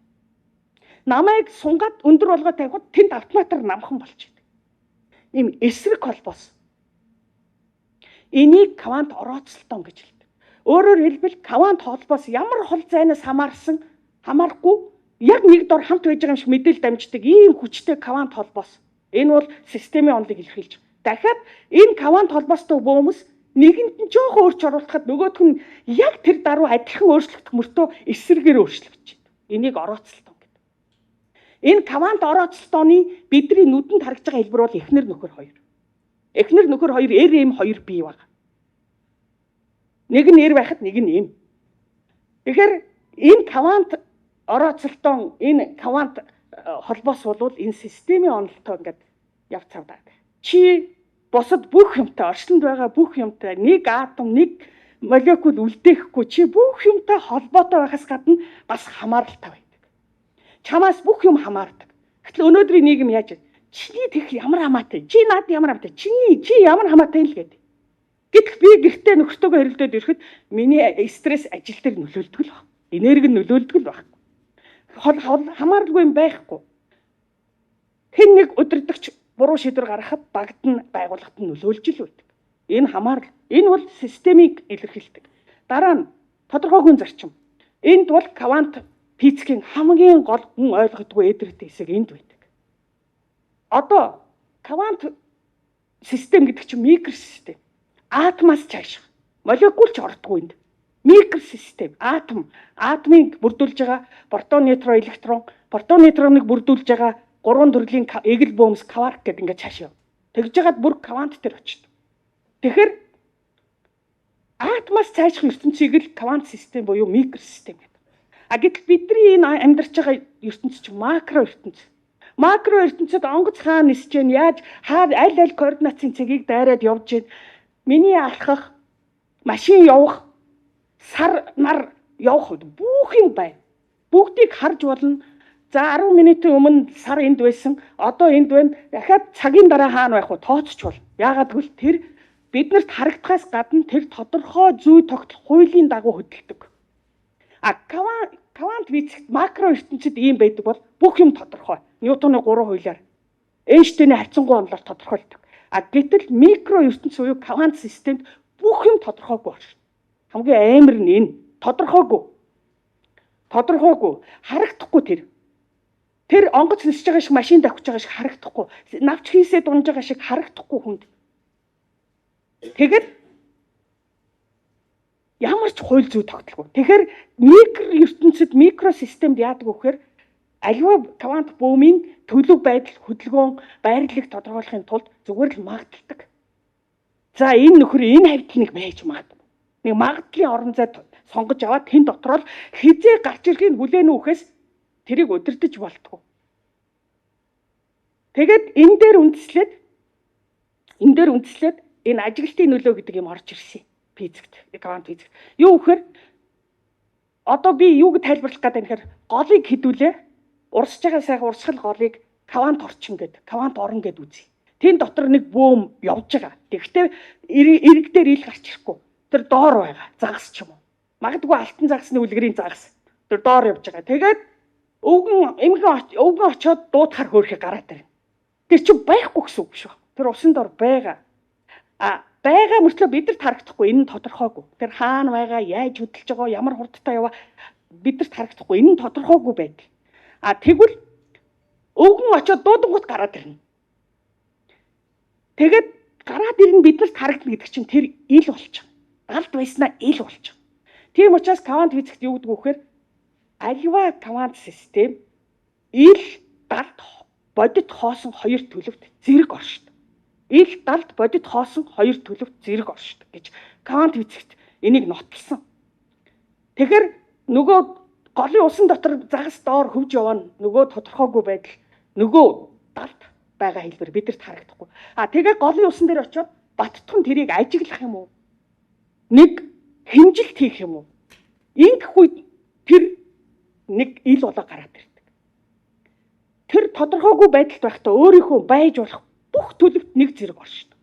Намайг сунгаад өндөр болгоо тавихад тэнд автоматар намхан болж идэг. Ийм эсрэг холбоос. Энийг квант орооцолтон гэж хэлдэг. Өөрөөр хэлбэл квант холбоос ямар хол зайнаас хамаарсан хамаарахгүй яг нэг дор хамт байж байгаа юм шиг мэдээлэл дамждаг ийм хүчтэй квант холбоос. Энэ бол системийн онолыг илэрхийлж байгаа. Дахиад энэ квант холбоостой бөөмс нэгэнд нь жоохон өөрч оруулахад нөгөөх нь яг тэр даруй адилхан өөрчлөгдөх мөртөө эсрэгээр өөрчлөгдөж байна. Энийг орооцолтон гэдэг. Энэ квант орооцолтооны бидний нүдэнд харагдж байгаа хэлбэр бол эхнэр нөхөр хоёр. Эхнэр нөхөр хоёр RM2 бий баг. Нэг нь R байхад нэг нь M. Тэгэхээр энэ квант орооцолтон энэ квант холбоос бол энэ системийн онолтой ингээд явц цавдаа. Чи бусад бүх юмтай, орчлонд байгаа бүх юмтай нэг атом, нэг молекул үлдээхгүй чи бүх юмтай холбоотой байхаас гадна бас хамааралтай байдаг. Чамаас бүх юм хамаардаг. Гэтэл өнөөдрийн нийгэм яаж вэ? Чиний тех ямар хамаатай? Чи над ямар хамаатай? Чиний чи ямар хамаатай л гэдэг. Гэтэл би гэртээ нөхөртөөгөө хэрэлдээд ирэхэд миний стресс ажил дээр нөлөөлдөг л баг. Энерги нь нөлөөлдөг л баг. Хамааралгүй юм байхгүй. Хэн нэг удирдагч буруу шийдвэр гаргахад багт нь байгууллагт нь нөлөөлж л байдаг. Энэ хамаарал. Энэ бол системийг илэрхийлдэг. Дараа нь тодорхойгүй зарчим. Энд бол квант физикийн хамгийн гол хүн ойлгодгүй эдрэгтэй хэсэг энд байдаг. Одоо квант систем гэдэг чинь микросистем. Атомаас цааших. Молекул ч ордоггүй энд. Микросистем, атом, атомыг бүрдүүлж байгаа протон, нейтрон, электрон, протон, нейтроныг бүрдүүлж байгаа гурван төрлийн эгэл бөөмс кварк гэдэг ингээд цааш яв. Тэгж жагаад бүр квант дээр очдог. Тэгэхээр атомаас цааших ертөнцийг л квант систем буюу микросистем гэдэг. А гэтэл бидний энэ амьдарч байгаа ертөнц чинь макро ертөнц. Макро ертөнцид онгоц хаана нисэж гэн, яаж хаа аль аль координацийн цэгийг дайраад явж гэн, миний алхах, машин явах, сар нар явах бүх юм байна. Бүгдийг харж болно. За 10 минутын өмнө сар энд байсан, одоо энд байна. Дахиад цагийн дараа хаана байх вэ? Тооцч болно. Яагаад гэвэл тэр биднэрт харагдахаас гадна тэр тодорхой зүй тогтол хуулийн дагуу хөдөлдөг. А квант физикт макро ертөнцид ийм байдаг бол бүх юм тодорхой. Ньютоны 3 хуулиар, Эйнштейний харьцангуй онолоор тодорхойлдог. А гэтэл микро ертөнц буюу квант системд бүх юм тодорхойгүй байна. Хамгийн амар нь энэ тодорхойгүй. Тодорхойгүй, харагдахгүй тэр. Тэр онгоц нисэж байгаа шиг, машин давхиж байгаа шиг харагдахгүй. Навч хийсээ дунж байгаа шиг харагдахгүй хүнд. Тэгээд ямар ч хууль зүй тогтолгүй. Тэгэхээр микро ертөнцид, микросистемд яадаг вэ гэхээр аливаа квант бөөмийн төлөв байдал, хөдөлгөөн, байрлалыг тодорхойлохын тулд зүгээр л магадaltaг. За энэ нөхөр энэ хавьд нэг байж магадгүй. Нэг магадлалын орон зай сонгож аваад тэн дотроо л хизээ гарч ирэхийг хүлээн үхээс тэрийг удирдах болтгоо. Тэгээд энэ дээр үндэслээд энэ ажиглалтын нөлөө гэдэг юм орж ирсэн. Физикт, квант физикт. Юу гэхээр одоо би юуг тайлбарлах гэдэг юм гэхээр голыг хэдүүлээ урсж байгаа сайхан урсгал голыг квант орчин гэдэг, квант орон гэд үзье. Тэн дотор нэг бөөм явж байгаа. Тэгэхдээ эрэг дээр ил гарч ирэхгүй. Тэр доор байгаа загас ч юм уу. Магадгүй алтан загасны үлгэрийн загас. Тэр доор явж байгаа. Тэгээд өвгөн эмгэн өвгөн очиод дуутахаар хөөрхий гараад ирнэ. Тэр чинь байхгүй гэсэн үг шүү. Тэр усан дор байгаа. А байгаа мөртлөө бидэрт харагдахгүй, энэ нь тодорхойгүй. Тэр хаана байгаа, яаж хөдөлж байгаа, ямар хурдтай яваа бидэрт харагдахгүй, энэ нь тодорхойгүй байдал. А тэгвэл өвгөн очиод дуудангууд гараад ирнэ. Тэгээд гараад ирнэ биднэрт харагдана гэдэг чинь тэр ил болчих. Далд байснаа ил болчих. Тийм учраас квант физикт юу гэдэг вэ гэхээр аливаа квант систем ил далд бодит хоосон хоёр төлөвт зэрэг оршдог. Ил далд бодит хоосон хоёр төлөвт зэрэг оршдог гэж квант физикт энийг нотолсон. Тэгэхээр нөгөө голын усан дотор загас доор хөвж явна, нөгөө тодорхойгүй байдал, нөгөө далд байгаа хэлбэр бидэрт харагдахгүй. А тэгээ голын усан дээр очиод баттхан тэрийг ажиглах юм уу? Нэг хэмжилт хийх юм уу? Ингэх үед тэр нэг ил болоо гараад ирдэг. Тэр тодорхойгүй байдалд байхдаа өөрийнхөө байж болох бүх төлөвт нэг зэрэг оршдог.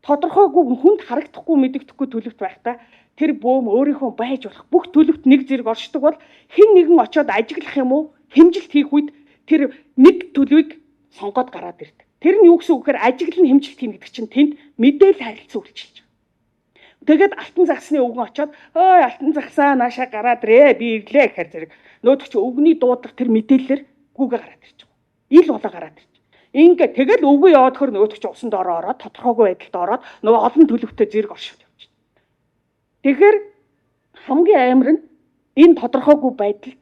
Тодорхойгүй хүнд харагдахгүй мэдэгдэхгүй төлөвт байхдаа тэр бөөм өөрийнхөө байж болох бүх төлөвт нэг зэрэг оршдог бол хэн нэгэн очиод ажиглах юм уу? Хэмжилт хийх үед тэр нэг төлөвийг сонгоод гараад ирдэг. Тэр нь юу гэсэн үг гэхээр ажиглан хэмжилт хийнэ гэдэг чинь тэнд мэдээлэл харилцан үйлчилж байгаа. Тэгээд алтан загсны өвгөн очиод ой алтан загсаа наашаа гараад ирээ би ирлээ гэхээр зэрэг нөөдөг чи өвгөний дуудлага тэр мэдээллээр гүүгээ гараад ирж байгаа. Ил болоо гараад ирж. Ингээ тэгэл өвгөн яваад хөр нөөдөг чи усан доор ороод тодорхойгүй байдалд ороод нөгөө олон төлөвтэй зэрэг оршиж явж. Тэгэхээр хамгийн амар нь энэ тодорхойгүй байдал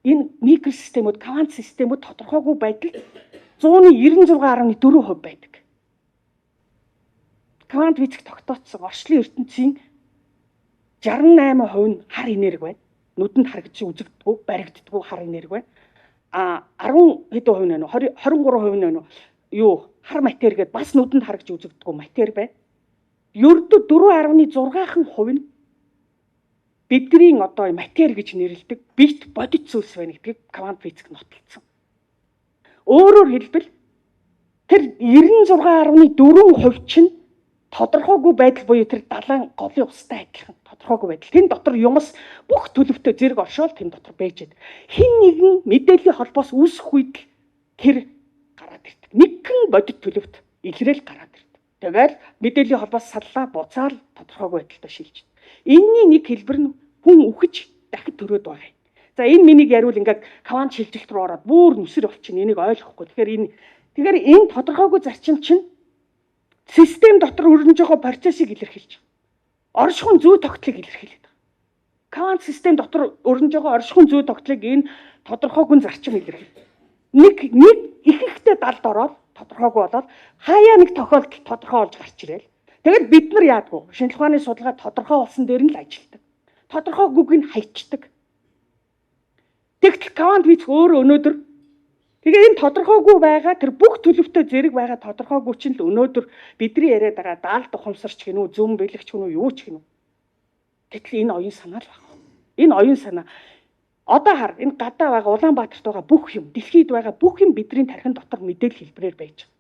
энэ микросистемүүд, квант системүүд тодорхойгүй байдал 196.4% байдаг. Квант физик тогтооцсон орчлон ертөнцийн 68% нь хар энерги байна. Нүдэнд харагдаж үзэгддэггүй, баригддаггүй хар энерги байна. А 10 хэдэн хувь нь вэ? 23% нь вэ? Юу хар матери гэдээ бас нүдэнд харагдаж үзэгддэггүй матери байна. Ердөө 4.6% нь бидний одоо матери гэж нэрлэдэг бит бодит зүйлс байна гэдгийг квант физик нотолцсон. Өөрөөр хэлбэл тэр 96.4% чинь тодорхойгүй байдал буюу тэр далайн голын устай адилхан тодорхойгүй байдал. Тэн дотор юмс бүх төлөвтэй зэрэг оршоол тэн дотор байж байгаа. Хин нэгэн мэдээллийн холбоос үүсэх үед л тэр гараад ирдэг. Нэгэн бодит төлөвт илрээл гараад ирдэг. Тэгэл мэдээллийн холбоос саллаа буцаал тодорхойгүй байдалтай шилжиж. Энийний нэг хэлбэр нь Хүн үхэж дахид төрөөд байгаа юм. За энэ миний яриул ингээд квант шилжилт рүү ороод бүр нүсэр болчихно. Энийг ойлгохгүй. Тэгэхээр энэ тодорхойгүй зарчим чинь систем дотор өрнөж байгаа процессыг илэрхийлж байгаа. Оршихуйн зүй тогтлыг илэрхийлээд байгаа. Квант систем дотор өрнөж байгаа оршихуйн зүй тогтлыг энэ тодорхойгүй зарчим илэрхийлж. Нэг ихэнхдээ далд ороод тодорхойгүй болоод хаяа нэг тохиолдолд тодорхой болж гарч ирээл. Тэгэл бид нар яадгүй. Шинжлэх ухааны судалгаа тодорхой болсон дээр нь л ажилладаг. Тодорхойгүйг нь хайчдаг. Тэгтэл квант физик өөрөө өнөөдөр тэгээ энэ тодорхойгүй байгаа тэр бүх төлөвтэй зэрэг байгаа тодорхойгүй чинь л өнөөдөр бидний яриад байгаа даалд ухамсарч гинүү, зүм бэлэгч гинүү, юу ч гинүү. Гэтэл энэ оюун санаа л байна. Энэ оюун санаа одоо хар энэ гадаа байгаа Улаанбаатарт байгаа бүх юм, дэлхийд байгаа бүх юм бидний тархин дотор мэдээлэл хэлбэрээр байж байгаа.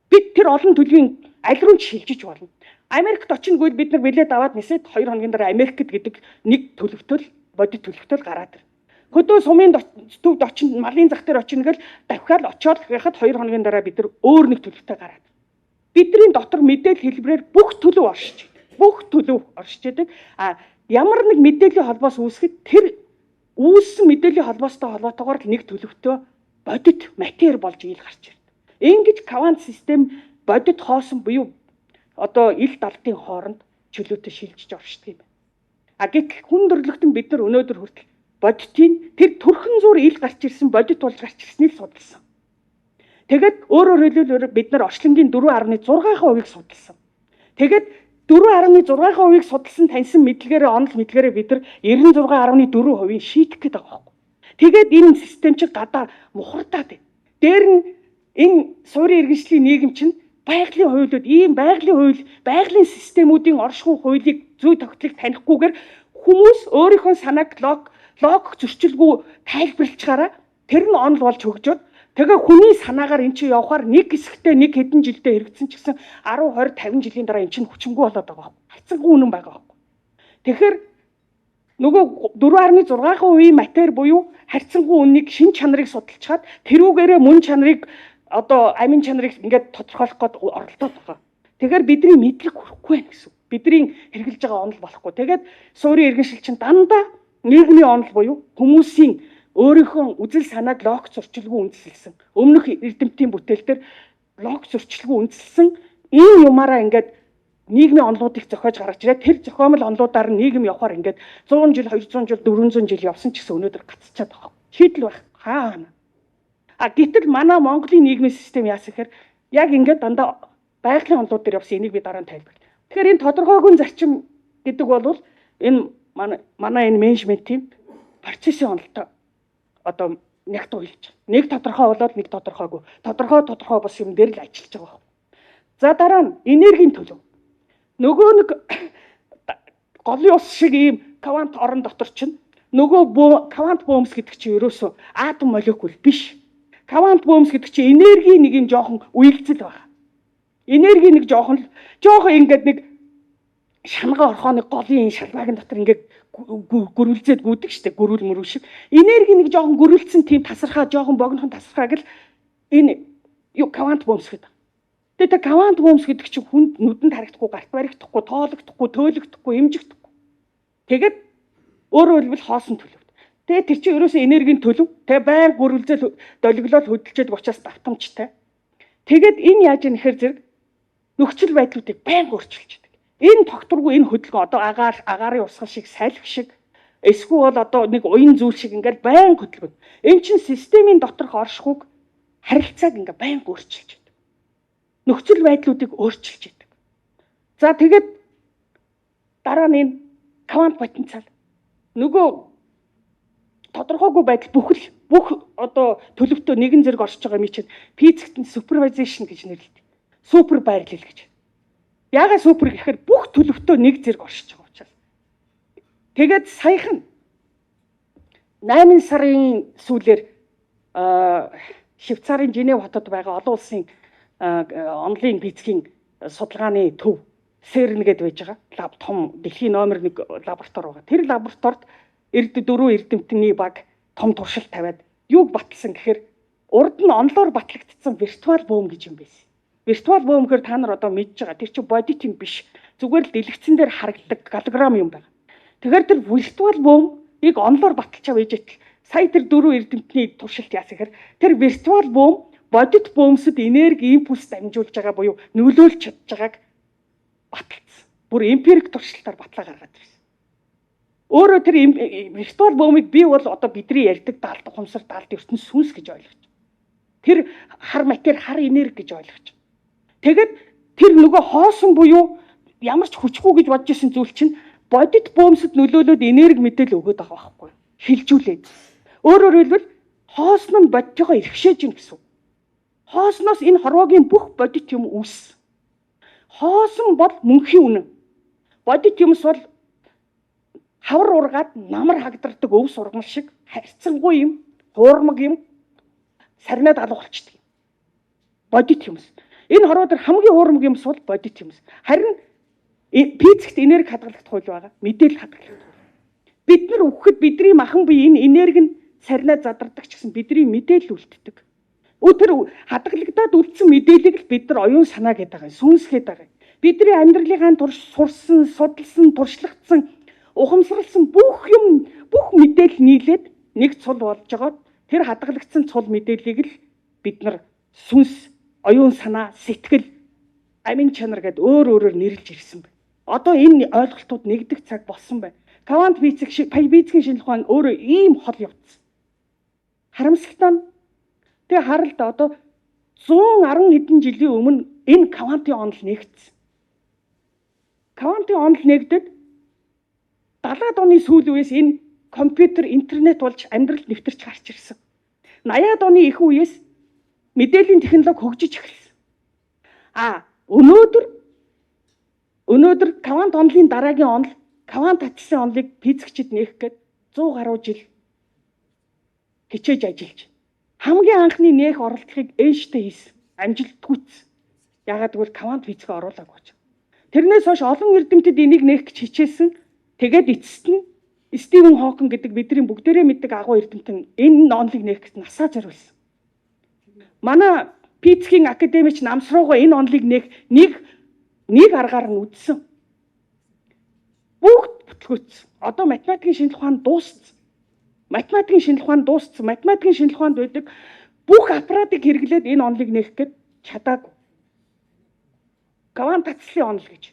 Бид тэр олон төлөвийн аль руу ч шилжиж болно. Америкт очино гэвэл бид нар билет аваад нисээд 2 хоногийн дараа Америкт гэдэг нэг төлөвтөл бодит төлөвтөл гараад ирнэ. Хөдөө сумын төвд очино, малын зах дээр очино гэл давхиал очиод гэхэд 2 хоногийн дараа бид нар өөр нэг төлөвтэй гараад. Бидний дотор мэдээлэл хэлбэрээр бүх төлөв оршиж байдаг. Бүх төлөв оршиж байдаг. А ямар нэг мэдээллийн холбоос үүсгэхэд тэр үүссэн мэдээллийн холбоостой холбоотойгоор л нэг төлөвтөө бодит матер болж ил гарч ирдэг. Ингэж квант систем бодит хоосон буюу одоо ил далдын хооронд чөлөөтэй шилжиж оршдог юм байна. А гэтэл хүн төрлөختөн бид нар өнөөдөр хүртэл бодитын тэр төрхөн зуур ил гарч ирсэн бодит болж гарч ирснийг судалсан. Тэгээд өөрөөр хэлбэл бид нар орчлонгийн 4.6%-ийг судалсан. Тэгээд 4.6%-ийг судалсан таньсан мэдлэгээрээ онол мэдлэгээрээ бид нар 96.4%-ийг шийдэх гээд байгаа байхгүй. Тэгээд энэ систем чинь гадаа мухардаад байна. Дээр нь энэ суурийн иргэншлийн нийгэм чинь байгалийн хуулиуд, ийм байгалийн хууль, байгалийн системүүдийн оршихуй хуулийг зүй тогтлыг танихгүйгээр хүмүүс өөрийнхөө санааг логик зөрчилгүй тайлбарлachгаараа тэр нь онол болж хөгжөөд тэгээ хүний санаагаар эн чинь явахаар нэг хэсэгтээ нэг хэдэн жилдээ хэрэгцсэн ч гэсэн 10 20 50 жилийн дараа эн чинь хүчингүй болоод байгаа байхгүй. Харьцангуй үнэн байгаа байхгүй. Тэгэхээр нөгөө 4.6% матер буюу харьцангуй үннийг шин чанарыг судалчаад тэрүүгээрээ мөн чанарыг одоо амин чанарыг ингээд тодорхойлох гээд оролдоод байгаа. Тэгэхээр бидний мэдлэг хүрэхгүй байх гэсэн. Бидний хэрэгжилж байгаа онол болохгүй. Тэгээд суурийн иргэншил чинь дандаа нийгмийн онол буюу хүмүүсийн өөрийнхөө үзэл санааг логик зөрчилгүй үндэслэсэн. Өмнөх эрдэмтдийн бүтээл дээр логик зөрчилгүй үндэслэсэн ийм юмараа ингээд нийгмийн онолуудыг зохиож гаргаж ирээд тэр зохиомл онолуудаар нийгэм явахаар ингээд 100 жил, 200 жил, 400 жил явсан ч гэсэн өнөөдөр гацчаад байгаа. Шийдэл байх хаана. А гэтэл манай Монголын нийгмийн систем яасан гэхээр яг ингээд дандаа байгалийн онолууд дээр явсан. Энийг би дараа нь тайлбарлая. Тэгэхээр энэ тодорхойгүй зарчим гэдэг бол энэ манай энэ менежментийн процессын онолтой одоо нягт уйлж байгаа. Нэг тодорхой болоод нэг тодорхойгүй. Тодорхой бас юм дээр л ажиллаж байгаа байхгүй. За дараа нь энергийн төлөв. Нөгөө нэг голын ус шиг ийм квант орон дотор чинь нөгөө квант бөөмс гэдэг чинь ерөөсөө атом молекул биш. Квант бөөмс гэдэг чинь энергийн нэг юм жоохон уялцэл байна. Энергийн нэг жоохон ингээд нэг шангаа орхооны голын шалбаагийн дотор ингээд гөрүүлзээд гүдэг штэ, гөрүүл мөрүүл шиг. Энерги нэг жоохон гөрүүлсэн тийм тасархаа, жоохон богинохон тасархааг л энэ юу квант бөөмс гэдэг. Тэгээд квант бөөмс гэдэг чинь хүнд нүдэнд харагдахгүй, гарт баригдахгүй, тоологдохгүй, төөлөгдөхгүй, эмжигдэхгүй. Тэгээд өөрөөр хэлбэл хоосон төлөв. Тэгээд тэр чинь ерөөсөө энергийн төлөв. Тэгээд байн гөрүүлзэл долгилол хөдөлжээд учраас давтамжтай. Тэгээд энэ яаж юм нэхэр зэрэг нөхцөл байдлуудыг байн өөрчилж. Энэ тогтворгүй энэ хөдөлгөөн одоо агаарын урсгал шиг, салхи шиг, эсвэл бол одоо нэг уян зүйл шиг ингээд байн хөдөлгөөн. Энэ чинь системийн доторх оршихуйг харилцааг ингээд байн өөрчилж байдаг. Нөхцөл байдлуудыг өөрчилж байдаг. За тэгээд дараа нь энэ квант потенциал нөгөө тодорхойгүй байдал бүх одоо төлөвтөө нэгэн зэрэг оршиж байгаа юм чинь физикт нь супервайзашн гэж нэрлэдэг. Супер байрлал гэж. Яагаад супер гэхээр бүх төлөвтөө нэг зэрэг оршиж байгаа учраас. Тэгээд саяхан 8 сарын сүүлээр Швейцарын Женев хотод байгаа олон улсын онлайн физикийн судалгааны төв СЭРН гэдээ байж байгаа. Лаб том дэлхийн номер 1 лаборатори байгаа. Тэр лабораторид дөрвөн эрдэмтний баг том туршилт тавиад юуг баталсан гэхээр урд нь онлоор батлагдсан виртуал бөөм гэж юм байсан. Виртуал бөөм гэхээр та нар одоо мэдж байгаа. Тэр чинь бодит юм биш. Зүгээр л дэлгэцэн дээр харагдадаг голограм юм байна. Тэгэхээр тэр виртуал бөөмийг онлоор баталж авч ээжэтэл сая тэр дөрвөн эрдэмтний туршилт яасан гэхээр тэр виртуал бөөм бодит бөөмсөд энерги импульс дамжуулж байгаа буюу нөлөөлж чадж байгааг баталсан. Бүр эмпирик туршилтаар батлаа гаргаад ирсэн. Өөрөө тэр виртуал бөөмийг би бол одоо бидний ярьдаг даалт ухамсар, даалт ертөнц сүнс гэж ойлгож. Тэр хар матер, хар энерги гэж ойлгож. Тэгээд тэр нөгөө хоосон буюу ямар ч хүчгүй гэж бодож исэн зүйл чинь бодит бөөмсөд нөлөөлөөд энерги мэдээлэл өгөөд байгаа байхгүй юу? Хилжүүлээд. Өөрөөр хэлбэл хоосон нь бодитойгоо иргэшээж гин гэсэн. Хоосноос энэ хорвоогийн бүх бодит юм үүссэн. Хоосон бол мөнхийн үнэн. Бодит юмс бол хавар ургаад намар хагдардаг өв сургамал шиг харьцангуй юм, хуурмаг юм, сарнаад алга болчдөг. Бодит юмс. Энэ хорвоо дээр хамгийн хуурмаг юмс бол бодит юмс. Харин физикт энерги хадгалагдах хууль байгаа. Мэдээлэл хадгалагдах хууль. Бид нар үхэхэд бидний махан бие энэ энерги нь сарнаа задардаг ч гэсэн бидний мэдээлэл үлддэг. Тэр хадгалагдаад үлдсэн мэдээллийг л бид нар оюун санаа гэдэг байгаа юм, сүнс гэдэг байгаа юм. Бидний амьдралынхаа турш сурсан, судалсан, туршлагдсан, ухамсарласан бүх юм, бүх мэдээлэл нийлээд нэг цул болж байгаа. Тэр хадгалагдсан цул мэдээллийг л бид нар сүнс, оюун санаа, сэтгэл, амин чанар гэд өөр өөрөөр нэрлж ирсэн байна. Одоо энэ ойлголтууд нэгдэх цаг болсон байна. Квант физик, физикийн шинжлэх ухаан өөрөө ийм хол явцсан. Харамсалтай нь тэгээ харалт одоо 110 хэдэн жилийн өмнө энэ квантын онол нэгдсэн. Квантын онол нэгдэд 70-аад оны сүүл үеэс энэ компьютер, интернет болж амьдралд нэвтэрч гарч ирсэн. 80-аад оны их үеэс мэдээллийн технологи хөгжиж эхэлсэн. А өнөөдөр квант онолын дараагийн онол, квант таталцсан онолыг физикчид нээх гээд 100 гаруй жил хичээж ажиллаж. Хамгийн анхны нээх оролдлогыг Эйнштейн хийсэн. Амжилтгүйц. Яагаад гэвэл квант физикээ оруулаагүй ч. Тэрнээс хойш олон эрдэмтэд энийг нээх гэж хичээсэн. Тэгээд эцэст нь Стивен Хокинг гэдэг бидний бүгдээрээ мэддэг агуу эрдэмтэн энэ онолыг нээх гэж насаа зориулсан. Манай физикийн академич намс руугаа энэ онолыг нээх нэг аргаар нь үдсэн. Бүгд бүтлгүүцсэн. Одоо математикийн шинжлэх ухаан дууссан. Математикийн шинжлэх ухаан дууссан. Математикийн шинжлэх ухаанд байдаг бүх аппаратыг хэрэглээд энэ онолыг нээх гээд чадаагүй. Квант татслын онол гэж.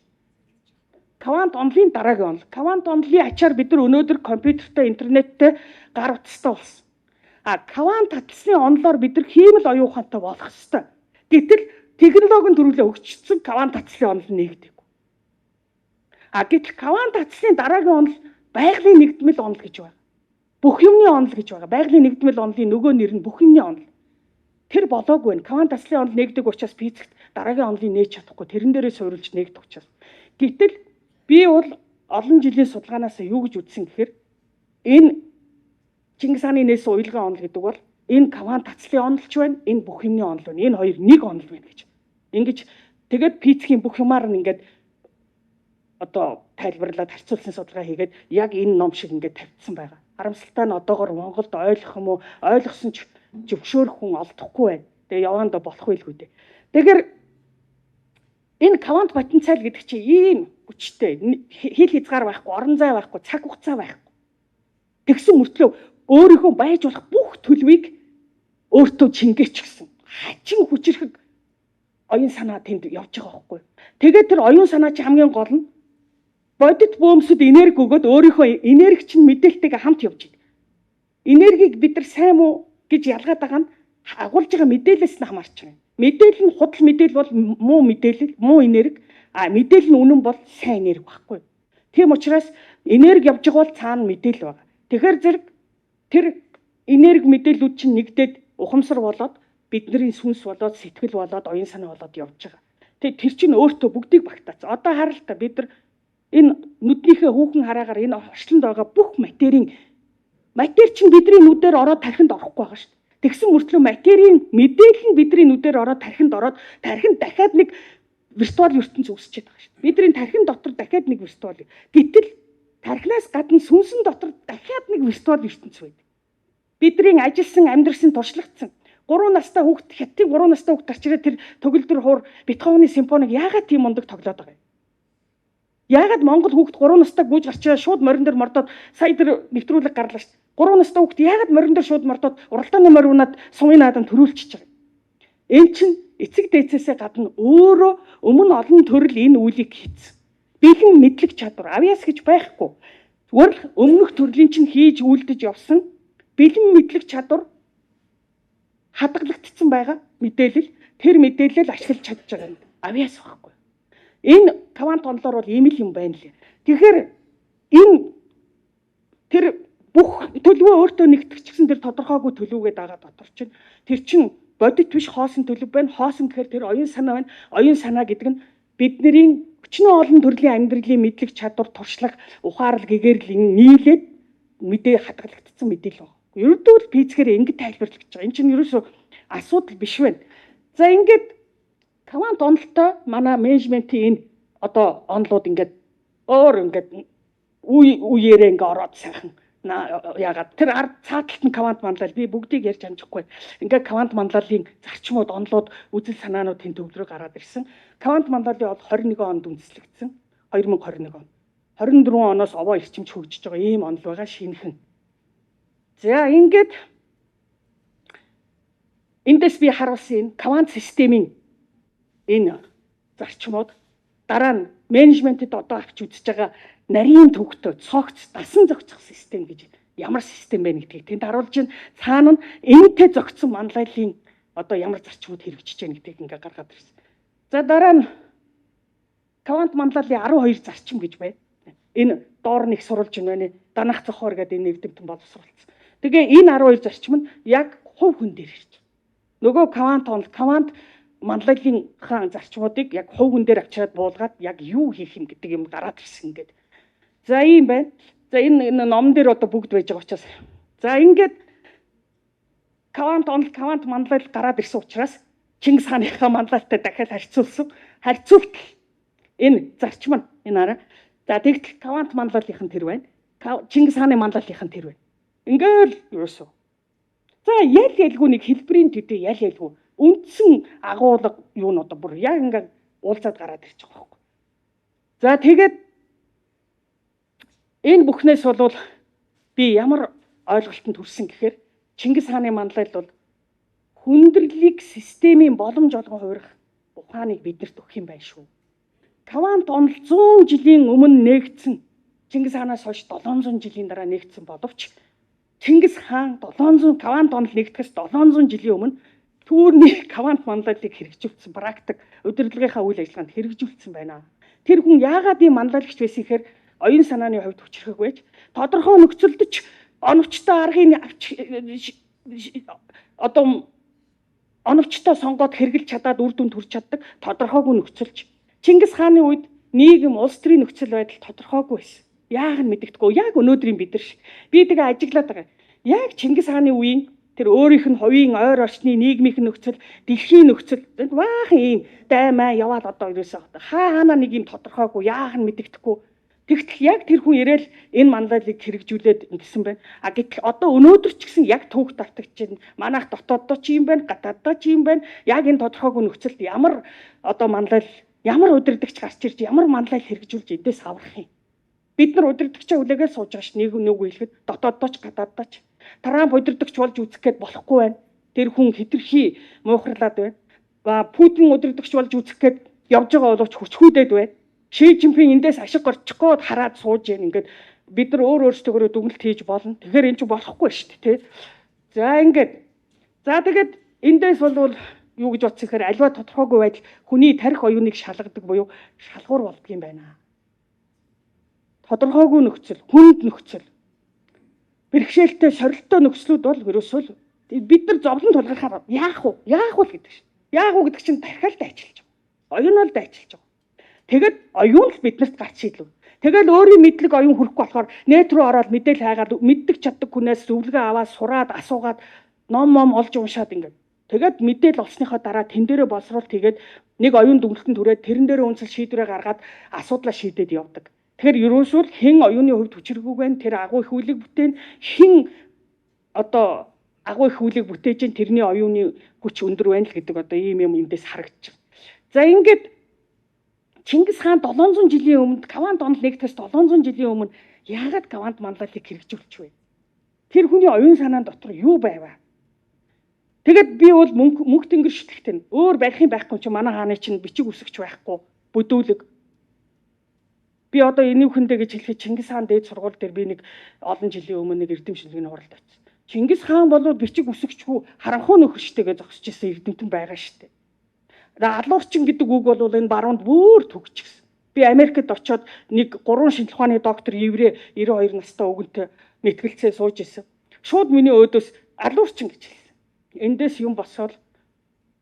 Квант онолын дараагийн онол. Квант онолын ачаар бид нар өнөөдөр компьютертэй, интернеттэй, гар утастай болсон. А квант таталцлын онолоор бид нар хиймэл оюун ухаантай болох ёстой. Гэтэл технологи нь төрүүлээ өгчсөн квант таталцлын онол нэгдээгүй. А гэтэл квант таталцлын дараагийн онол байгалийн нэгдмэл онол гэж байна. Бүх юмны онол гэж байгаа. Байгалийн нэгдмэл онолын нөгөө нэр нь бүх юмны онол. Тэр болоогүй байна. Квант таталцлын онол нэгдэг учраас физикт дараагийн онолыг нээж чадахгүй. Тэрэн дээрээ суурилж нэгдэх учраас. Гэтэл би бол олон жилийн судалгаанаас юу гэж үзсэн гэхээр энэ Чингис хааны нээсэн уялгын онол гэдэг бол энэ квант таталцлын онолч байна, энэ бүх юмны онол байна. Энэ хоёр нэг онол байна гэж. Ингэж тэгээд физикийн бүх юмар нь ингээд одоо тайлбарлаад харьцуулсан судалгаа хийгээд яг энэ ном шиг ингээд тавьчихсан байгаа. Харамсалтай нь одоогор Монголд ойлгох юм уу? Ойлгосон ч зөвшөөрөх хүн олдохгүй байна. Тэгээ яваандаа болох байлгүй дээ. Тэгэхээр энэ квант потенциал гэдэг чинь ийм хүчтэй, хил хязгаар байхгүй, орон зай байхгүй, цаг хугацаа байхгүй. Тэгсэн мөртлөө өөрийнхөө байж болох бүх төлөвийг өөртөө чингээч гэсэн хачин хүчирхэг оюун санаа тэнд явж байгаа байхгүй. Тэгээд тэр оюун санаа чи хамгийн гол нь бодит бөөмсөд энерги өгөөд өөрийнхөө энерги чинь мэдээлэлтэйгээ хамт явж байна. Энергийг бид нар сайн муу гэж ялгаад байгаа нь агуулж байгаа мэдээлэлээс нь хамаарч байгаа юм. Мэдээлэл нь худал мэдээлэл бол муу мэдээлэл, муу энерги, а мэдээлэл нь үнэн бол сайн энерги байхгүй. Тийм учраас энерги явж байгаа бол цаана мэдээлэл байгаа. Тэгэхээр зэрэг тэр энерги мэдээллүүд чинь нэгдээд ухамсар болоод бидний сүнс болоод сэтгэл болоод оюун санаа болоод явж байгаа. Тэгээ тэр чинь өөртөө бүгдийг багтаац. Одоо харал та бид нар энэ нүднийхээ хүүхэн хараагаар энэ орчлонд байгаа бүх материйн матер чинь бидний нүдээр ороод тархинд орохгүй байгаа шүү дээ. Тэгсэн мөртлөө материйн мэдээлэл нь бидний нүдээр ороод тархинд ороод тархинд дахиад нэг виртуал ертөнц үүсчихэд байгаа шүү дээ. Бидний тархин дотор дахиад нэг виртуал. Гэтэл тархинаас гадна сүнсэн дотор дахиад нэг виртуал ертөнц байдаг. Бидний ажилласан, амьдрсан, туршлагдсан 3 настай хүүхэд хятадын 3 настай хүүхэд гарч ирээд тэр төгөлдөр хуур Бетховений симфоник яагаад тийм мундаг тоглоод байгаа юм? Яагаад Монгол хүүхэд 3 настай гүйж гарчаа шууд морин дээр мордоод сая тэр нэвтрүүлэг гарлаа шүү дээ. 3 настай хүүхэд яагаад морин дээр шууд мордоод уралдааны морь унаад сумын наадам төрүүлчихэж байгаа юм. Эн чинь эцэг дээдсээсээ гадна өөрөө өмнө олон төрөл энэ үйлийг хийцэн. Бэлэн мэдлэг чадвар авьяас гэж байхгүй. Зүгээр л өмнөх төрлийн чинь хийж үйлдэж явсан бэлэн мэдлэг чадвар хадгалагдсан байгаа мэдээлэл тэр мэдээлэл ашиглаж чадж байгаа юм. Авьяас байхгүй. Энэ квант онолоор бол ийм л юм байна лээ. Тэгэхээр энэ тэр бүх төлөвөө өөртөө нэгтгэжсэн тэр тодорхойгүй төлөвгээ дагаад дотор чинь тэр чинь бодит биш хоосон төлөв байна. Хоосон гэхээр тэр оюун санаа байна. Оюун санаа гэдэг нь бидний өчнөө олон төрлийн амьдралын мэдлэг чадвар, туршлага, ухаарл гэгэрэл нийлээд мэдээ хадгалагдсан мэдээлэл байна. Ердөө л физикээр ингэж тайлбарлаж байгаа. Энэ чинь ерөөсөө асуудал биш байна. За ингээд квант онолтой манай менежментийн энэ одоо онолууд ингээд өөр ингээд үе үеэрээ ингээд ороод сайхан яагаад тэр ард цааталт нь квант манлал би бүгдийг ярьж амжихгүй. Ингээд квант манлайллын зарчмууд, онолууд, үзэл санаануудын төвлөрөө гараад ирсэн. Квант манлайллын бол 21 онд үндэслэгдсэн. 2021 он. 24 оноос овоо эрчимч хөгжиж байгаа ийм онол байгаа шинэхэн. За ингээд эндээс би харуулсан энэ квант системийн энэ зарчмууд дараа нь менежментэд одоо авч үзэж байгаа нарийн төвхтөө цогц дасан зохицох систем гэж ямар систем бэ гэдгийг тэнд харуулж байна. Цаана нь энэтэй зохицсон манлайллын одоо ямар зарчмууд хэрэгжиж байна гэдгийг ингээ гаргаад ирсэн. За дараа нь квант манлайллын 12 зарчим гэж байна. Энэ доор нэг сурвалж байна. Данах зохоор гэдэг энэ эрдэмтэн боловсруулсан. Тэгээ энэ 12 зарчим нь яг хувь хүн дээр ирж байна. Нөгөө квант онол, квант манлайллын зарчмуудыг яг хувь хүн дээр авчираад буулгаад яг юу хийх юм гэдэг юм гараад ирсэн ингээд. За ийм байна. За энэ ном дээр одоо бүгд байж байгаа учраас. За ингээд квант онол, квант манлайл гараад ирсэн учраас Чингис хааныхаа манлайлтай дахиад харьцуулсан. Харьцуултал энэ зарчим нь энэ араа. За тэгтэл квант манлайллынх нь тэр байна. Чингис хааны манлайллынх нь тэр байна. Ингээл ерөөсөө. За ял ялгүй нэг хэлбэрийн төдий ял ялгүй үндсэн агуулга юу н одоо бүр яг ингээд уулзаад гараад ирчих байгаа байхгүй. За тэгээд энэ бүхнээс бол би ямар ойлголтод хүрсэн гэхээр Чингис хааны манлайл бол хүндрэлийг системийн боломж олгон хувирах ухааныг биднэрт өгөх юм байна шүү. Квант онол 100 жилийн өмнө нээгдсэн. Чингис хаанаас хойш 700 жилийн дараа нээгдсэн боловч Чингис хаан 700 квант онол нэгдэхээс 700 жилийн өмнө түүрний квант манлайллыг хэрэгжүүлсэн практик удирдлагынхаа үйл ажиллагаанд хэрэгжүүлсэн байна. Тэр хүн яагаад ийм манлайлагч байсан гэхээр оюун санааны хувьд хүчрхэг байж тодорхой нөхцөлд ч оновчтой аргыг авч одоо оновчтой сонгоод хэрэгжилж чадаад үр дүнд хүрч чаддаг тодорхойгүй нөхцөлж. Чингис хааны үед нийгэм улс төрийн нөхцөл байдал тодорхойгүй байсан. Яг нь мэдэгдэхгүй. Яг өнөөдрийн бид нар шиг. Би тэгээ ажиглаад байгаа. Яг Чингис хааны үеийн тэр өөрийнх нь хувийн ойр орчны нийгмийн нөхцөл, дэлхийн нөхцөл баахан ийм даймаа яваал одоо ерөөсөө хаа хаана нэг юм тодорхойгүй, яах нь мэдэгдэхгүй. Тэгтэл яг тэр хүн ирээл энэ манлайллыг хэрэгжүүлээд ингэсэн байна. А гэтэл одоо өнөөдөр ч гэсэн яг түүх давтагч чинь манайх дотооддоо ч юм байна, гадааддоо ч юм байна. Яг энэ тодорхойгүй нөхцөлд ямар одоо манлайл, ямар удирдагч гарч ирж, ямар манлайл хэрэгжүүлж эдээс аврах юм. Бид нар удирдагчаа хүлээгээд сууж байгаа ш. Нэг нэг хэлэхэд дотооддоо ч гадааддоо ч. Трамп удирдагч болж үзэх гээд болохгүй байна. Тэр хүн хитрхи муухарлаад байна. Ба Путин удирдагч болж үзэх гээд явж байгаа боловч хүчхүүдэд байна. Ши Жинпин эндээс ашиг горчих гээд хараад сууж яах ингээд бид нар өөр өөрсдөө дүгнэлт хийж болно. Тэгэхээр эн чинь болохгүй шүү дээ, тэ. За ингээд. За тэгээд эндээс бол юу гэж бодсон гэхээр альва тодорхойгүй байдал хүний тарих оюуныг шалгадаг буюу шалгуур болдго юм байна. Тодорхойгүй нөхцөл, хүнд нөхцөл, бэрхшээлтэй, сорилттой нөхцлүүд бол ерөөсөө л бид нар зовлон тулгархаар яах вэ? Яах вэ гэдэг шин. Яах вэ гэдэг чинь тархиал дайчилж байгаа. Оюунол дайчилж байгаа. Тэгэд оюун л биднэрт гарч шийдлээ. Тэгэл өөрийн мэдлэг оюун хүрэхгүй болохоор нэт рүү ороод мэдээл хайгаад мэддэг чаддаг хүнээс зөвлөгөө аваад сураад асуугаад ном мом олж уншаад ингээд. Тэгээд мэдээл олсныхоо дараа тэн дээрээ боловсруул тэгээд нэг оюун дүгнэлтэнд хүрээд тэрэн дээрээ үнсэл шийдвэрээ гаргаад асуудлаа шийдээд явдаг. Тэгэхээр ерөөсөө л хэн оюуны хувьд хүчирхэг байна, тэр агуу их үйлийг бүтээн, хэн одоо агуу их үйлийг бүтээж чинь тэрний оюуны хүч өндөр байна л гэдэг одоо ийм юм эндээс харагдчих. За ингээд Чингис хаан 700 жилийн өмнө Квант онол нэгтгэс 700 жилийн өмнө яагаад квант манлайллыг хэрэгжүүлчих вэ? Тэр хүний оюун санаан дотор юу байваа? Тэгэд би бол мөнх тэнгэр шүтлэгтэн. Өөр барих юм байхгүй чи манай хааны чинь бичиг үсгч байхгүй бүдүүлэг. Би одоо энүүхэндээ гэж хэлэхэд Чингис хаан дээд сургууль дээр би нэг олон жилийн өмнө нэг эрдэм шинжилгээний хуралд очсон. Чингис хаан бол бичиг үсгчгүй харанхуй нөхөрчтэйгээ зогсож исэн эрдэмтэн байгаа шүү дээ. Алуурчин гэдэг үг бол энэ баруунд бүр төгсчихсэн. Би Америкт очиод нэг 3 шинжлэх ухааны доктор еврей 92 настай өгөнтэй мэтгэлцээ сууж исэн. Шууд миний өөдөөс алуурчин гэж хэлсэн. Эндээс юм босоод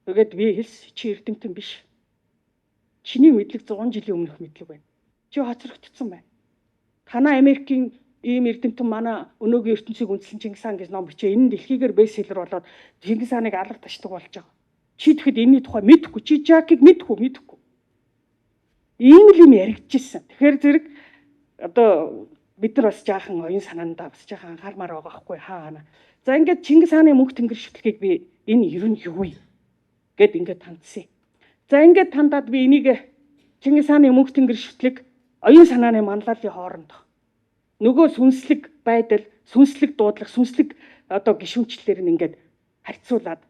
тэгээд би хэлс чи эрдэмтэн биш. Чиний мэдлэг 100 жилийн өмнөх мэдлэг байна. Чи хоцрогдсон байна. Танаа Америкийн ийм эрдэмтэн манай өнөөгийн ертөнцийг үндсэн Чингис хаан гэж ном бичээ. Энэ нь дэлхийгээр бестселлер болоод Чингис хааныг алга ташдаг болж байгаа. Чи тэгэхэд энэний тухай мэдэхгүй. Чи Жакийг мэдэхгүй. Ийм л юм яригдчихсэн. Тэгэхээр зэрэг одоо бид нар бас жаахан оюун санаандаа бас жаахан анхаармаар байгаа байхгүй хаана. За ингээд Чингис хааны мөнх тэнгэр шүтлгийг би энэ ер нь юу вэ гэд ингээд хандсан. За ингээд хандаад би энийг Чингис хааны мөнх тэнгэр шүтлэг оюун санааны манлайллын хооронд нөгөө сүнслэг байдал, сүнслэг дуудлага, сүнслэг одоо гишүүнчлэлээр нь ингээд харьцуулаад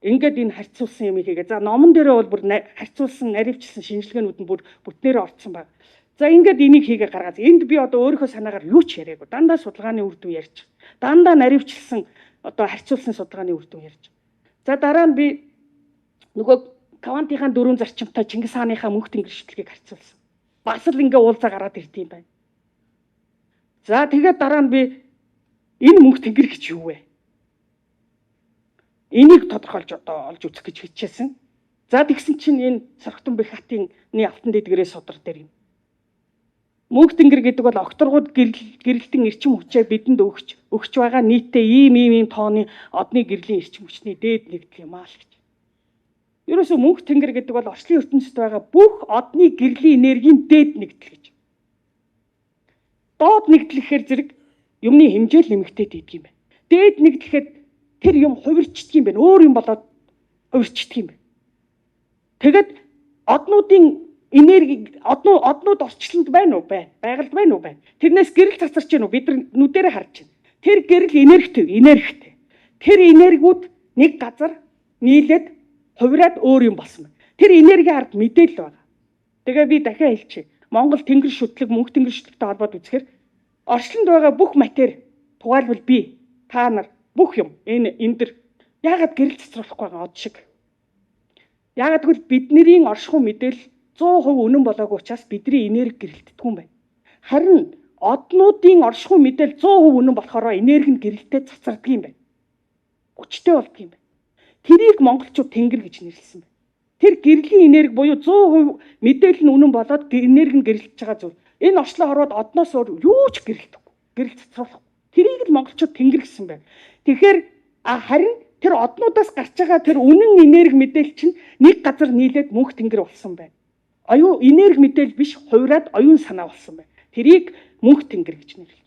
ингээд энэ харьцуулсан юм хийгээ. За номон дээрээ бол бүр харьцуулсан, наривчилсан шинжилгээнүүд нь бүр бүтнээрээ орцсон байна. За ингээд энийг хийгээ гаргаад энд би одоо өөрийнхөө санаагаар юу ч яриаггүй. Дандаа судалгааны үр дүн ярьж. Дандаа наривчилсан одоо харьцуулсан судалгааны үр дүн ярьж. За дараа нь би нөгөө квантынхаа дөрвөн зарчимтай Чингис хааныхаа мөнх тэнгэр шүтлгийг харьцуулсан. Бас л ингээ уулзаа гараад ирд юм байна. За тэгээд дараа нь би энэ мөнх тэнгэр гэж юу вэ? Энийг тодорхойлж одоо олж үзэх гэж хичээсэн. За тэгсэн чинь энэ Сорогтон бэх хатын алтан дэдгэрээ судар дээр юм. Мөнх тэнгэр гэдэг бол огторгууд гэрэлтэн эрчим хүчээ бидэнд өгч байгаа нийтдээ ийм ийм ийм тооны одны гэрлийн эрчим хүчний дээд нэгдэл юм аа л гэж. Ерөөсөө мөнх тэнгэр гэдэг бол орчлын ертөнцид байгаа бүх одны гэрлийн энергийн дээд нэгдэл гэж. Доод нэгдэл гэхээр зэрэг юмны хэмжээ л нэмэгдээд идэг юм байна. Дээд нэгдлэхэд тэр юм хувирчдаг юм байна. Өөр юм болоод хувирчдаг юм байна. Тэгэд однуудын энерги однууд орчлонд байна уу? Байна. Байгальд байна уу? Байна. Тэрнээс гэрэл цацарч байна уу? Бид нар нүдэрээ харж байна. Тэр гэрэл энергитэй, энергитэй. Тэр энергиуд нэг газар нийлээд хувираад өөр юм болсон байна. Тэр энергийн ард мэдээлэл байгаа. Тэгээ би дахиад хэлчихье. Монгол тэнгэр шүтлэг, мөнх тэнгэр шүтлэгтэй холбоод үзэхээр орчлонд байгаа бүх матери, тухайлбал би, та нар бүх юм энэ энэ дэр яагаад гэрэл цацруулахгүй байгаа од шиг. Яагаад гэвэл бидний оршихуй мэдээлэл 100% үнэн болоогүй учраас бидний энерги гэрэлтдэггүй юм байна. Харин однуудын оршихуй мэдээлэл 100% үнэн болохоор энерги нь гэрэлтээ цацардаг юм байна. Хүчтэй болдог юм байна. Тэрийг монголчууд тэнгэр гэж нэрлэсэн байна. Тэр гэрлийн энерги буюу 100% мэдээлэл нь үнэн болоод энерги нь гэрэлтэж байгаа зүйл. Энэ орчлон хорвоод одноос өөр юу ч гэрэлтэхгүй. Гэрэл цацруулахгүй. Тэрийг л монголчууд тэнгэр гэсэн байна. Тэгэхээр харин тэр однуудаас гарч байгаа тэр үнэн энерги мэдээлэл чинь нэг газар нийлээд мөнх тэнгэр болсон байна. Оюун энерги мэдээлэл биш хувираад оюун санаа болсон байна. Тэрийг мөнх тэнгэр гэж нэрлэж.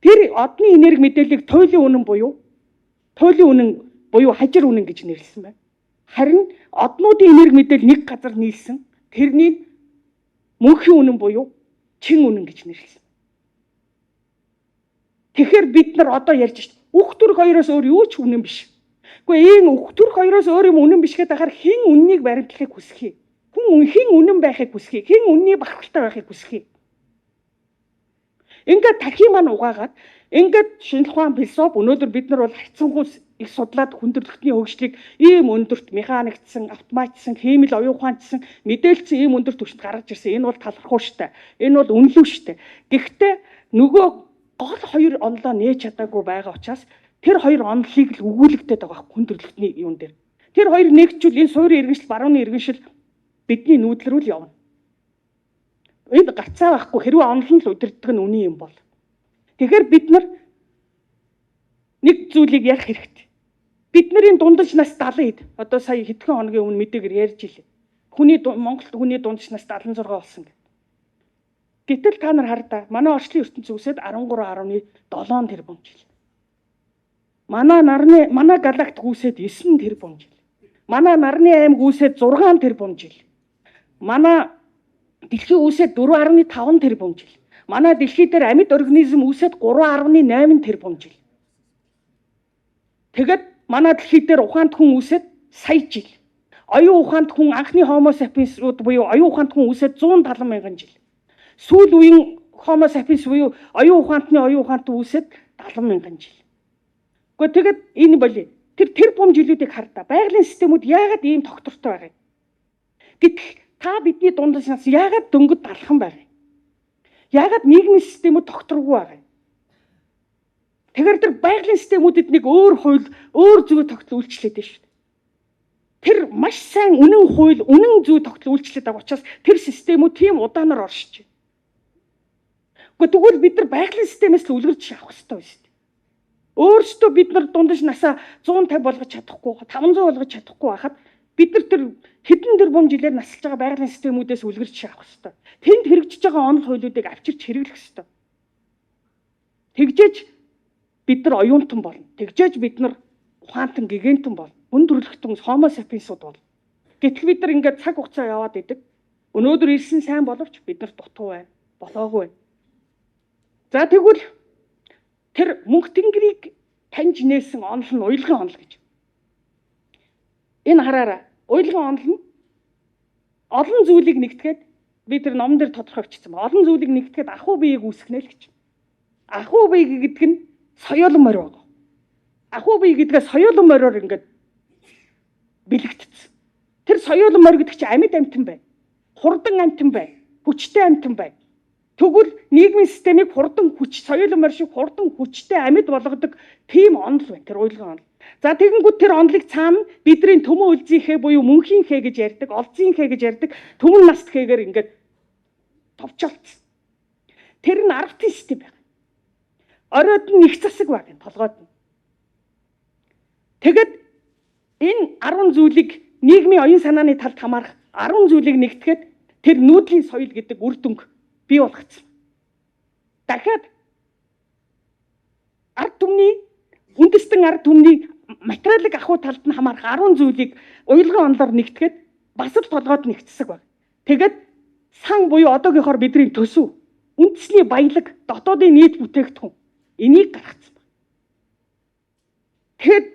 Тэр одны энерги мэдээллийг туйлын үнэн буюу туйлын үнэн буюу хажир үнэн гэж нэрлсэн байна. Харин однуудын энерги мэдээлэл нэг газар нийлсэн. Тэрнийг мөнхийн үнэн буюу чин үнэн гэж нэрлсэн. Тэгэхээр бид нар одоо ярьж шít. Үх төрх хоёроос өөр юу ч үнэн биш. Гэхдээ ийм үх төрх хоёроос өөр юм үнэн биш гэдэг ахаар хэн үннийг баримтлахыг хүсэх юм? Хүн хэн үнэн байхыг хүсэх юм? Хэн үнний бахархалтай байхыг хүсэх юм? Ингээд тархи маань угаагаад ингээд шинжлэх ухаан философи өнөөдөр бид нар бол хайцсангуй их судлаад хүндрэлтний хөгжлийг ийм өндөрт механикдсан, автоматсан, хиймэл оюун ухаанчсан, мэдээлэлсэн ийм өндөр түвшинд гаргаж ирсэн. Энэ бол талархуу штэ. Энэ бол үнэлүү штэ. Гэхдээ нөгөө гол хоёр онолоо нээж чадаагүй байгаа учраас тэр хоёр онолыг л өгүүлэгдээд байгаа хүндрэлтний юун дээр. Тэр хоёр нэгдчихвэл энэ суурийн иргэншил, барууны иргэншил бидний нүүдэл рүү л явна. Энд гацаа байхгүй хэрвээ онол нь л удирдах нь үний юм бол. Тэгэхээр бид нар нэг зүйлийг ярих хэрэгтэй. Бидний дундаж нас 70 хэд. Одоо сая хэдхэн хоногийн өмнө мэдээгээр ярьж илээ. Хүний Монгол хүний дундаж нас 76 болсон гэдэг. Гэтэл та нар хардаа манай орчлын ертөнц үсэд 13.7 тэрбум жил. Манай нарны манай галактик үүсээд 9 тэрбум жил. Манай нарны аймаг үүсээд 6 тэрбум жил. Манай Дэлхий үүсээд 4.5 тэрбум жил. Манай дэлхий дээр амьд организм үүсээд 3.8 тэрбум жил. Тэгээд манай дэлхий дээр ухаант хүн үүсээд сая жил. Оюун ухаант хүн анхны Homo sapiens-ууд буюу оюун ухаант хүн үүсээд 170 мянган жил. Сүүл үеийн Homo sapiens буюу оюун ухаантны оюун ухаант үүсээд 70 мянган жил. Гэхдээ тэгээд энэ болъё. Тэр тэрбум жилүүдийг хар та. Байгалийн системүүд яагаад ийм тогтвортой байгаа юм? Гэтэл та бидний дундас нас яагаад дөнгөд далхан байгаа юм? Яагаад нийгмийн системүүд тогтворгүй байгаа юм? Тэгэхээр тэр байгалийн системүүдэд нэг өөр хууль, өөр зүй тогтол үйлчлээд байна шүү дээ. Тэр маш сайн үнэн хууль, үнэн зүй тогтол үйлчлээд байгаа учраас тэр системүүд тийм удаанаар оршиж байна. Гэхдээ тэгвэл бид нар байгалийн системээс л үлгэр жишээ авах хэрэгтэй байна шүү дээ. Өөрсдөө бид нар дундаж насаа 150 болгож чадахгүй, 500 болгож чадахгүй байхад бид нар тэр хэдэн тэрбум жилээр насалж байгаа байгалийн системүүдээс үлгэр жишээ авах хэрэгтэй. Тэнд хэрэгжиж байгаа онол хуулиудыг авчирч хэрэглэх хэрэгтэй. Тэгжээж бид нар оюунтан болно. Тэгжээж бид нар ухаантан, гигантэн болно. Хүн төрөлхтөн Homo sapiens-ууд болно. Гэтэл бид нар ингээд цаг хугацаа яваад идэг. Өнөөдөр ирсэн сайн боловч бид нар дутуу байна. Болоогүй байна. За тэгвэл тэр мөнх тэнгэрийг таньж нээсэн онол нь уялгын онол гэж. Энэ хараараа уялгын онол нь олон зүйлийг нэгтгээд би тэр номон дээр тодорхой бичсэн ба. Олон зүйлийг нэгтгээд ахуй биеийг үүсгэнэ л гэж. Ахуй бие гэдэг нь соёолон морь байгаа. Ахуй бие гэдгээ соёолон мориор ингээд бэлэгдсэн. Тэр соёолон морь гэдэг чинь амьд амьтан байна. Хурдан амьтан байна. Хүчтэй амьтан байна. Тэгвэл нийгмийн системийг хурдан хүч, соёолон морь шиг хурдан хүчтэй амьд болгодог тийм онол байна. Тэр уялгын онол. За тэгэнгүүт тэр онолыг цаана бидний төмөн үлзийнхээ буюу мөнхийн хээ гэж ярьдаг, олзын хээ гэж ярьдаг төмөн наст хээгээр ингээд товчолцсон. Тэр нь 10-ын систем байна. Оройд нь их засаг байна, толгойд нь. Тэгэд энэ 10 зүйлийг нийгмийн оюун санааны талд хамаарах 10 зүйлийг нэгтгэхэд тэр нүүдлийн соёл гэдэг үр дүнг бий болгоцсон. Дахиад ард түмний үндэстэн ард түмний материалын ахуй талд нь хамаарах 10 зүйлийг уялгын онолоор нэгтгэхэд бас л толгойд нэгтсэг баг. Тэгээд сан буюу одоогийнхоор бидний төсөв, үндэсний баялаг, дотоодын нийт бүтээгдэхүүн энийг гаргацсан баг. Тэгэд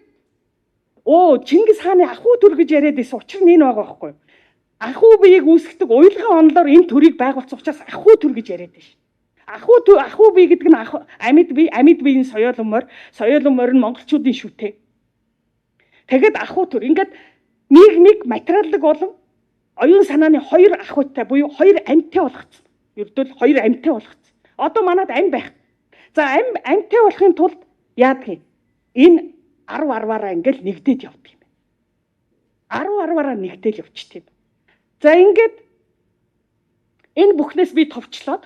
Чингис хааны ахуй төр гэж яриад байсан учир нь энэ байгаа байхгүй юу? Ахуй биеийг үүсгэдэг уялгын онолоор энэ төрийг байгуулсан учраас ахуй төр гэж яриад байна шин. Ахуй бие гэдэг нь амьд бие, амьд биеийн соёолон морь, соёолон морь нь монголчуудын шүтээ. Тэгэд ахуй төр ингээд нийгмийг материаллык болон оюун санааны хоёр ахуйтай буюу хоёр амьтай болгоцсон. Ердөө хоёр амьтай болгоцсон. Одоо манад ам байх. За амьтай болохын тулд яадаг юм? Энэ 10 10-аараа ингээл нэгдээд явдаг юм байна. 10 10-аараа нэгдээл явчихдаг юм. За ингээд энэ бүхнээс би товчлоод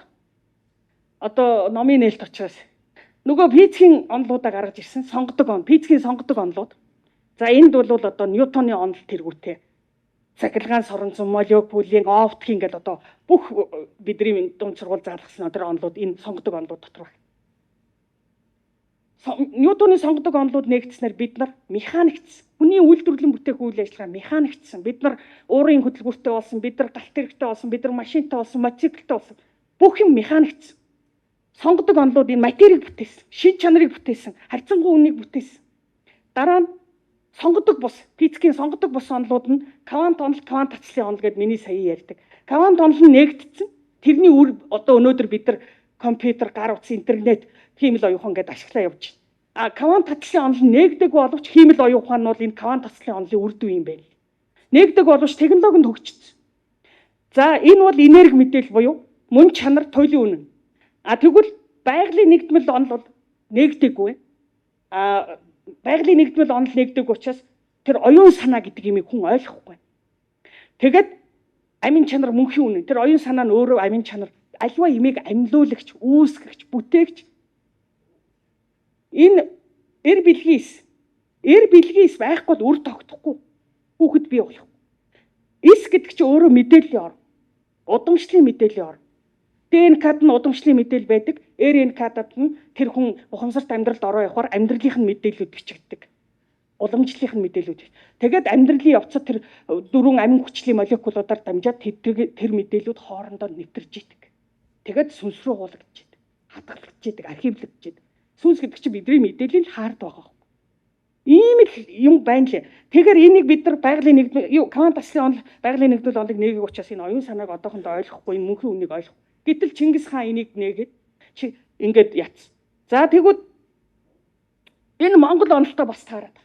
одоо номын нээлт учраас нөгөө физикийн онолуудаа гаргаж ирсэн сонгодог он, физикийн сонгодог онолууд. За энд бол одоо Ньютоны онол тэргүүтэй. Цахилгаан соронзон, молекулын, оптикийн гэл одоо бүх бидний дунд сургууль заалгасан тэр онолууд энэ сонгодог онолууд дотор байна. Ньютоны сонгодог онолууд нэгдснээр бид нар механикцсан. Хүний үйлдвэрлэн бүтээх үйл ажиллагаа механикцсан. Бид нар уурын хөдөлгүүртэй болсон, бид нар галт тэрэгтэй болсон, бид нар машинтай болсон, мотоциклтэй болсон. Бүх юм механикцсан. Сонгодог онолууд энэ материйг бүтээсэн, шид чанарыг бүтээсэн, харьцангуй үнийг бүтээсэн. Дараа нь сонгодог бус, физикийн сонгодог бус онолууд нь квант онол, квант цацлын онол гэдээ миний сая ярьдаг. Квант онол нь нэгдсэн. Тэрний үр одоо өнөөдөр бид нар компьютер, гар утас, интернет, хиймэл оюун ухаан гэдээ ашиглаа явж байна. А квант цацлын онол нь нэгдэг боловч хиймэл оюун ухаан нь бол энэ квант цацлын онолын үр дүн юм байна. Нэгдэг боловч технологи нь хөгжсөн. За энэ бол энерги мэдээлэл буюу мөн чанар, туйлын үнэн. А тэгвэл байгалийн нэгдмэл онол бол нэгдэггүй. А байгалийн нэгдмэл онол нэгдэг учраас тэр оюун санаа гэдэг юмыг хүн ойлгохгүй. Тэгээд амин чанар, мөнхийн үнэн. Тэр оюун санаа нь өөрөө амин чанар, альва имийг амьлуулагч, үүсгэгч, бүтээгч. Энэ эр бэлгийс. Эр бэлгийс байхгүй бол үр тогтохгүй. Хүүхэд бий болохгүй. Эс гэдэг чинь өөрөө мэдээллийн ор. Удамшлын мэдээллийн ор. ДНК-д нь удамшлын мэдээлэл байдаг. РНК-дад нь тэр хүн ухамсарт амьдралд ороо явахаар амьдралынх нь мэдээллүүд бичигддэг. Уламжлалын мэдээлүүд. Тэгээд амьдралын явцад тэр дөрвөн амин хүчлийн молекулуудаар дамжаад тэр мэдээлүүд хоорондоо нэвтэрж идэг. Тэгээд сүнс рүү хуулагдж идэг. Хадгалагдж идэг, архивлагдж идэг. Сүнс гэдэг чинь бидний мэдээллийн хаард байгаа. Ийм л юм байна лээ. Тэгэхээр энийг бид нар байгалийн нэгдмэл юу квант таслын онол байгалийн нэгдмэл онолыг нээгээг учраас энэ оюун санааг одоохондоо ойлгохгүй, энэ мөнхийн үнийг ойлгох. Гэтэл Чингис хаан энийг нээгээд чи ингээд ятс. За тэгвэл энэ Монгол онолтой бас таарад.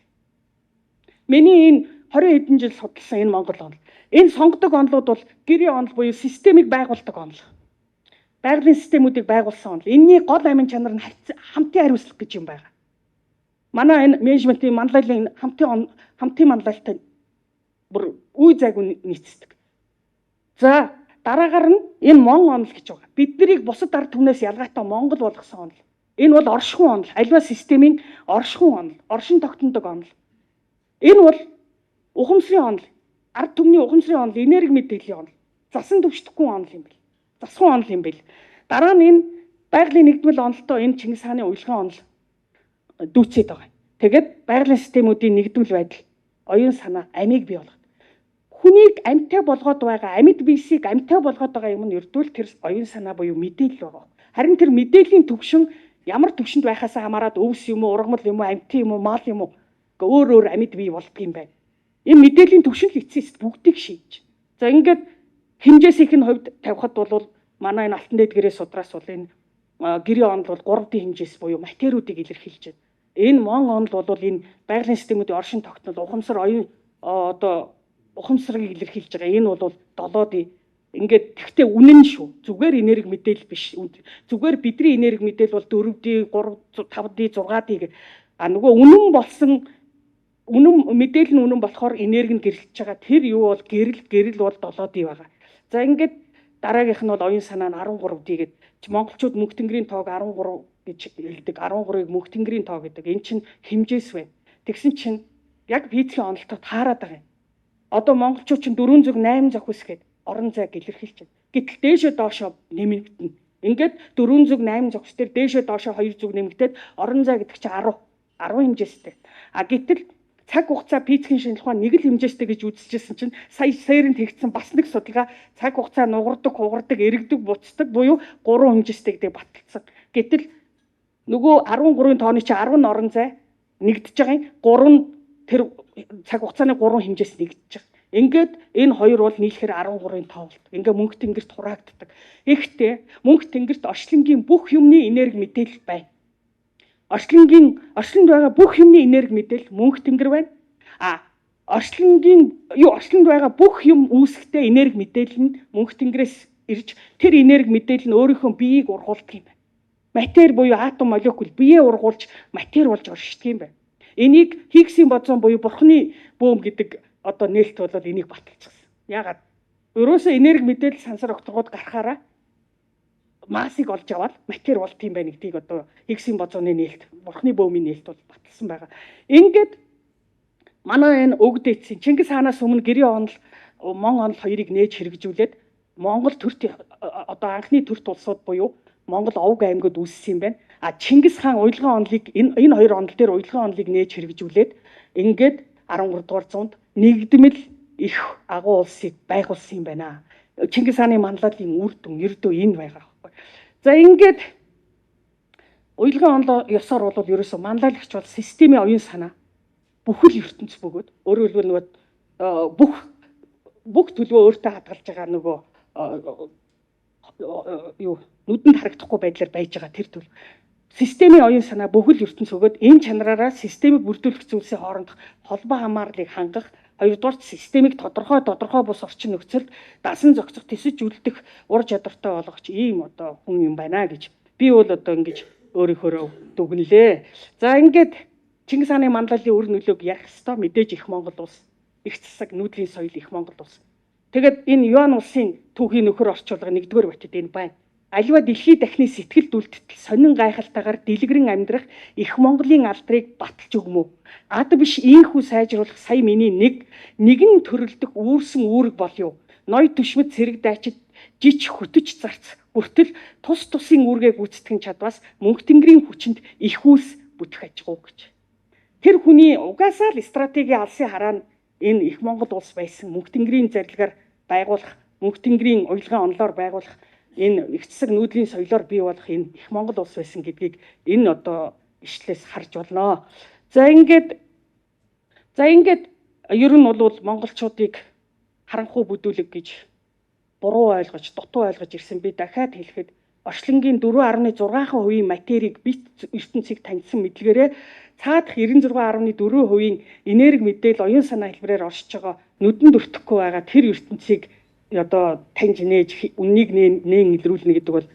Миний энэ 20 хэдэн жил судалсан энэ Монгол онол. Энэ сонгодог онолууд бол гэрийн онол буюу системийг байгуулдаг онол. Байгалийн системүүдийг байгуулсан онол. Энийний гол амин чанар нь хамтын хариуцлага гэж юм байна. Манай энэ менежментийн манлайлалын хамтын манлайлалтай бүр үе зайгүй нийцдэг. За дараагаар нь энэ мон онол гэж байгаа. Бид нарыг бусад ард түмнээс ялгаатай Монгол болгосон онол. Энэ бол оршихуй онол. Аливаа системийн оршихуй онол, оршин тогтнодог онол. Энэ бол ухамсарын онол. Ард түмний ухамсарын онол, энерги мэдээллийн онол. Засан төвшдөхгүй онол юм бэл. Засхан онол юм бэл. Дараа нь энэ байгалийн нэгдмэл онолтой энэ Чингис хааны уялган онол дүүцээд байгаа. Тэгээд байгалийн системүүдийн нэгдмэл байдал оюун санаа амийг бий болгоод хүнийг амьтай болгоод байгаа, амьд биесийг амьтай болгоод байгаа юм нь ердөөл тэр оюун санаа буюу мэдээлэл байгаа. Харин тэр мэдээллийн түвшин ямар түвшинд байхаас хамаарат өвс юм уу, ургамал юм уу, амьтан юм уу, мал юм уу өөр өөр амьд бий болдго юм байна. Энэ мэдээллийн түвшин л эцсийн бүгдийг шийдэж. За ингээд хэмжээсийнх нь хувьд тавихад бол манай энэ алтан дээд гэрээ судраас бол энэ гэрийн онол бол 3D хэмжээс буюу материудыг илэрхийлж байна. Энэ мон онол бол энэ байгалийн системүүдийн оршин тогтнол, ухамсар, оюун одоо ухамсарыг илэрхийлж байгаа. Энэ бол 7D ингээд тэгтээ үнэн шүү. Зүгээр энерги мэдээлэл биш. Зүгээр бидний энерги мэдээлэл бол 4D, 3, 5D, 6D гэх. А нөгөө үнэн болсон үнэн мэдээлэл нь үнэн болохоор энерги нь гэрэлтэж байгаа. Тэр юу бол гэрэл бол 7D байгаа. За ингээд дараагийнх нь бол оюун санаа нь 13D гэдэг. Монголчууд мөнх тэнгэрийн тоог 13 гэж хэлдэг. 13-ыг мөнх тэнгэрийн тоо гэдэг. Энэ чинь хэмжээс байна. Тэгсэн чинь яг физикийн онолтой таарад байгаа юм. Одоо монголчууд чинь 408 зохис гээд орон зайг илэрхийлж байна. Гэтэл дээшээ доошоо нэмэгдэнэ. Ингээд 408 зохис дээр дээшээ доошоо 2 зүг нэмэгдээд орон зай гэдэг чинь 10 хэмжээстэй. А гэтэл цаг хугацаа физикийн шинжилгээ ухаан нэг л хэмжээстэй гэж үзчихсэн чинь сая сэрэн тэгсэн бас нэг судалгаа цаг хугацаа нугардаг, хугардаг, эргэдэг, буцдаг буюу 3 хэмжээстэй гэдэг баталсан. Гэтэл нөгөө 13-ын тооны чинь 10 нь орон зай нэгдэж байгаа юм. 3 нь тэр цаг хугацааны 3 хэмжээс нэгдэж байгаа. Ингээд энэ хоёр бол нийлэхээр 13-ын тоо болдог. Ингээ мөнх тэнгэрт хураагддаг. Гэхдээ мөнх тэнгэрт орчлонгийн бүх юмны энерги мэдээлэл байна. Орчлонд байгаа бүх юмны энерги мэдээлэл мөнх тэнгэр байна. А орчлонгийн юу орчлонд байгаа бүх юм үүсэхдээ энерги мэдээлэл нь мөнх тэнгэрээс ирж тэр энерги мэдээлэл нь өөрийнхөө биеийг ургуулдаг юм байна. Матери буюу атом, молекул биеэ ургуулж матери болж оршдог юм байна. Энийг Хиггсийн бозон буюу бурхны бөөм гэдэг одоо нээлт бол энийг баталчихсан. Яагаад? Ерөөсөө энерги мэдээлэл сансар огторгууд гарахаараа массыг олж аваад матери болт юм байна гэдгийг одоо Хиггсийн бозоны нээлт, бурхны бөөмийн нээлт бол баталсан байгаа. Ингээд манай энэ өгд эцсийн Чингис хаанаас өмнө гэрийн онол, мон онол хоёрыг нээж хэрэгжүүлээд Монгол төрт одоо анхны төрт улсууд буюу Монгол овг аймагуд үүссэн юм байна. А Чингис хаан уялган онолыг энэ хоёр онол дээр уялган онолыг нээж хэрэгжүүлээд ингээд 13 дугаар зуунд нэгдмэл их агуу улсыг байгуулсан юм байна. Чингис хааны манлайллын үр дүн ердөө энэ байгаа байхгүй. За ингээд уялган онолоо ёсоор бол ерөөсөө манлайлагч бол системийн оюун санаа бүхэл ертөнц бөгөөд өөрөөр хэлбэл нөгөө бүх төлөвөө өөртөө хадгалж байгаа нөгөө юу нүдэнд харагдахгүй байдлаар байж байгаа тэр төл системийн оюун санаа бүхэл ертөнц өгөөд энэ чанараараа системийг бүрдүүлэх зүйлсийн хоорондох холбоо хамаарлыг хангах, хоёрдугаар системийг тодорхой бус орчин нөхцөлд дасан зохицох, тэсэж үлдэх ур чадвартай болгоч ийм одоо хүн юм байна гэж би бол одоо ингэж өөрийнхөө дүгнэлээ. За ингээд Чингис хааны манлайллын үр нөлөөг ярих ёстой. Мэдээж их Монгол улс, их засаг, нүүдлийн соёл их Монгол улс. Тэгээд энэ Юан улсын түүхийн нөхөр орчуулга 1-р батид энэ байна. Аливаа дэлхий дахны сэтгэл дүлдтэл сонин гайхалтайгаар дэлгэрэн амьдрах их Монголын алдрыг баталж өгмөө. Ад биш ийхүү сайжруулах сая миний нэг нэгэн төрөлдөх үүрсэн үүрэг болёо. Ной төшмөд цэрэг дайчид жич хөтөч зарц хүртэл тус тусын үүргээ гүйцэтгэн чадваас мөнх тэнгэрийн хүчинд их үйлс бүтэх ажгүй гэж. Тэр хүний угаасаа л стратегийн алсын хараа нь энэ их Монгол улс байсан. Мөнх Тэнгэрийн зарилгаар байгуулах, Мөнх Тэнгэрийн уялгаан онолоор байгуулах, энэ их засаг нүүдлийн соёлоор бий болох энэ их Монгол улс байсан гэдгийг энэ одоо ишлээс харж болно. За ингээд ер нь бол монголчуудыг харанхуй бүдүүлэг гэж буруу ойлгож, дутуу ойлгож ирсэн. Би дахиад хэлэхэд орчлонгийн 4.6% материйг бит ертөнцийг таньсан мэдлэгээрээ цаадах 96.4% энерги мэдээлэл оюун санаа хэлбэрээр оршиж байгаа нүдэнд өртөхгүй байгаа тэр ертөнцийг одоо таньж нээж үннийг нээн илрүүлнэ гэдэг бол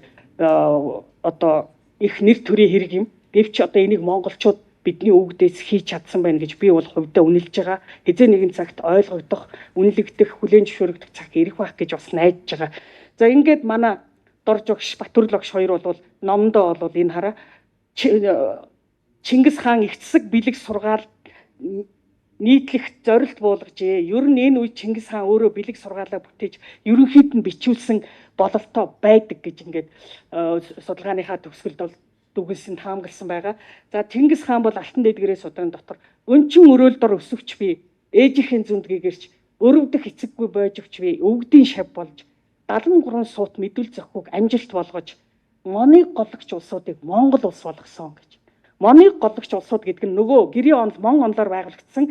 одоо их нэр төрийн хэрэг юм. Гэвч одоо энийг монголчууд бидний өвгдээс хийж чадсан байна гэж би бол хувьдаа үнэлж байгаа. Хэзээ нэгэн цагт ойлгогдох, үнэлэгдэх, хүлээн зөвшөөрөгдөх цаг ирэх байх гэж бас найдаж байгаа. За ингээд манай Дорж огш, Батүрл огш хоёр бол номдоо бол энэ хараа Чингис хаан их засаг бэлэг сургаал нийтлэх зорилт буулгажээ. Ер нь энэ үед Чингис хаан өөрөө бэлэг сургаалаа бүтээж ерөнхийд нь бичүүлсэн бололтоо байдаг гэж ингээд судалгааныхаа төгсгөлд бол дүгнсэн таамагласан байгаа. За Чингис хаан бол Алтан дэдгэрээ судрын дотор өнчин өрөөл дор өсөвч би ээжийнхэн зүнд гэгэрч өрөвдөх эцэггүй бойжвч би өвгдийн шав болж 73 суут мэдүүл зохиуг амжилт болгож моныг голлогч улсуудыг Монгол улс болгосон гэж. Моныг голлогч улсууд гэдэг нь нөгөө гэрийн онол мон онолоор байгуулагдсан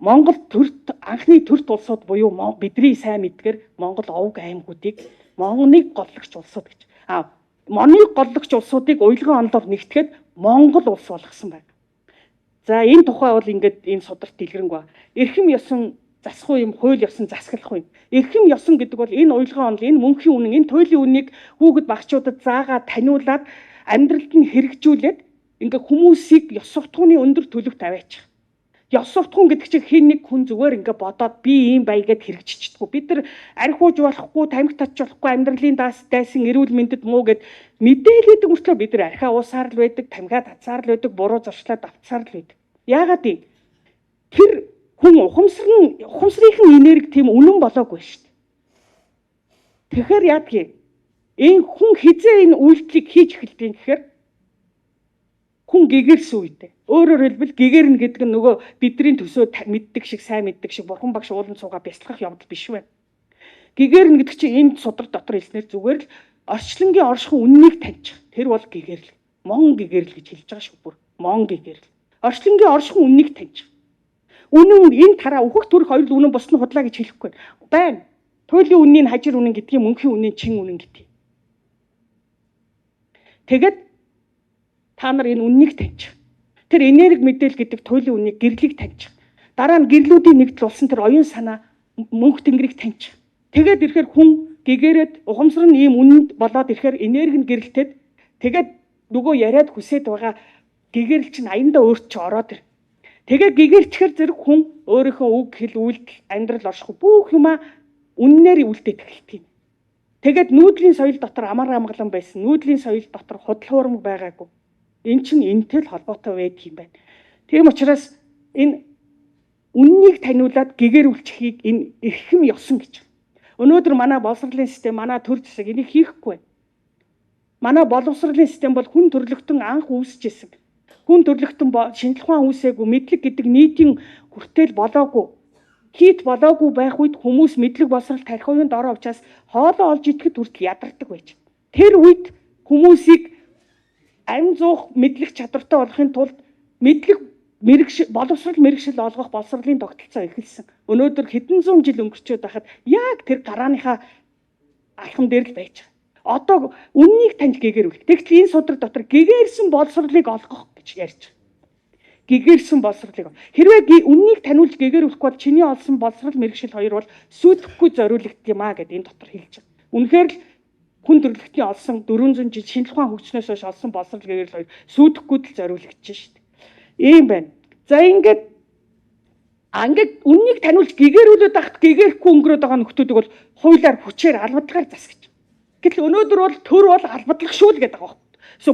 Монгол төрт анхны төрт улсууд буюу бидний сайн мэдгээр Монгол овг аймагуудыг моныг голлогч улсууд гэж. А моныг голлогч улсуудыг уялган онолоор нэгтгэхэд Монгол улс болгосон байна. За энэ тухай бол ингээд энэ сударт дэлгэрэнгүй. Эрхэм ёсон засах юм, хууль ёсон засаглах юм. Эрхэм ёсон гэдэг бол энэ уялган онол, энэ мөнхийн үнэн, энэ туйлын үннийг хүүхэд багчуудад заагаа таниулаад амьдралд нь хэрэгжүүлээд ингээ хүмүүсийг ёс суртахууны өндөр төлөвт аваачих. Ёс суртахуун гэдэг чинь хин нэг хүн зүгээр ингээ бодоод би ийм бай гэд хэрэгжчихдэггүй. Бид нар архиуж болохгүй, тамхи татж болохгүй, амьдралын дайсан эрүүл мэндэд муу гэд мэдээлэдэг мөртлөө бид нар архиа уусаар л байдаг, тамхиа татсаар л байдаг, буруу зуршлаа давтсаар л байдаг. Яагаад юм? Тэр хүн ухамсрынхын энерги тийм үнэн болоогүй шүү дээ. Тэгэхээр яадгийг энэ хүн хизээ энэ үйлдэлийг хийж эхэлдэг гэхээр хүн гэгэрсэн үедээ. Өөрөөр хэлбэл гэгэрнэ гэдэг нь нөгөө бидний төсөө мэддэг шиг, сайн мэддэг шиг бурхан багш ууланд суугаа бясалгах явдал биш байна. Гэгэрнэ гэдэг чинь энэ судар дотор хэлснээр зүгээр л орчлонгийн оршихуй үннийг таньчих. Тэр бол гэгэрэл. Мон гэгэрэл гэж хэлж байгаа шүү бүр. Мон гэгэрэл. Орчлонгийн оршихуй үннийг таньчих. Үнэн энэ тараа өөхөх төрөх хоёр л үнэн бус нь худлаа гэж хэлэхгүй байна. Туйлын үннийг хажир үнэн гэдгийг, мөнхийн үнэн чин үнэн гэдгийг. Тэгээд та нар энэ үннийг таньчих. Тэр энерги мэдээлэл гэдэг туйлын үннийг, гэрлийг таньчих. Дараа нь гэрлүүдийн нэгдэл болсон тэр оюун санаа мөнх тэнгэрийг таньчих. Тэгээд ирэхээр хүн гэгэрээд ухамсар нь ийм үнэнд болоод ирэхээр энерги нь гэрэлтээд тэгээд нөгөө яриад хүсээд байгаа гэгэрэл чинь аяндаа өөрт чи ороод ир. Тэгээ гэгэрчхэр зэрэг хүн өөрийнхөө үг хэл үйлдэл амьдрал орших бүх юмаа үннээр үлдээд эхэлдэг юм. Тэгээд нүүдлийн соёл дотор амар амгалан байсан. Нүүдлийн соёл дотор худал хуурмаг байгаагүй. Энэ чинь энэтэй л холбоотой байдаг юм байна. Тийм учраас энэ үннийг таниулаад гэгэрүүлчихийг энэ эрхэм ёсон гэж. Өнөөдөр манай боловсролын систем, манай төр засаг энийг хийхгүй байна. Манай боловсролын систем бол хүн төрлөختөн анх үүсэжсэн. Хүн төрлөختөн шинжлэх ухаан үүсээгүй, мэдлэг гэдэг нийтийн хүртэл болоогүй. Хийт болоогүй байх үед хүмүүс мэдлэг боловсрол тарих уян дорой учраас хоолоо олж идэхэд хүртэл ядардаг байж. Тэр үед хүмүүсийг амь зуух мэдлэг чадвартай болохын тулд мэдлэг мэрэгшил боловсрол мэрэгшил олгох боловсролын тогтолцоо эхэлсэн. Өнөөдөр хэдэн зуун жил өнгөрчөөд байхад яг тэр гарааныхаа алхам дээр л байж байгаа. Одоо үннийг таньж гэгэрүүл. Тэгтэл энэ судар дотор гэгэрсэн боловсролыг олгох гэж ярьж байгаа. Гэгэрсэн боловсролыг. Хэрвээ үннийг таниулж гэгэрүүлэхгүй бол чиний олсон боловсрол мэрэгшил хоёр бол сүйтгэхгүй зориулагддаг юм а гэдээ энэ дотор хэлж байгаа. Үнэхээр л хүн төрөлхтний олсон 400 жил шинжлэх ухаан хөгжснөөс хойш олсон боловсрол гэгэрэл хоёр сүйтгэхгүй л зориулагдаж шүү дээ. Ийм байна. За ингээд үннийг таниулж гэгэрүүлээд байхад гэгэрэхгүй өнгөрөөд байгаа нөхдүүдийг бол хуулиар хүчээр албадлагаар засгаж. Гэтэл өнөөдөр бол төр бол албадлах шүү л гэдэг байгаа байхгүй. So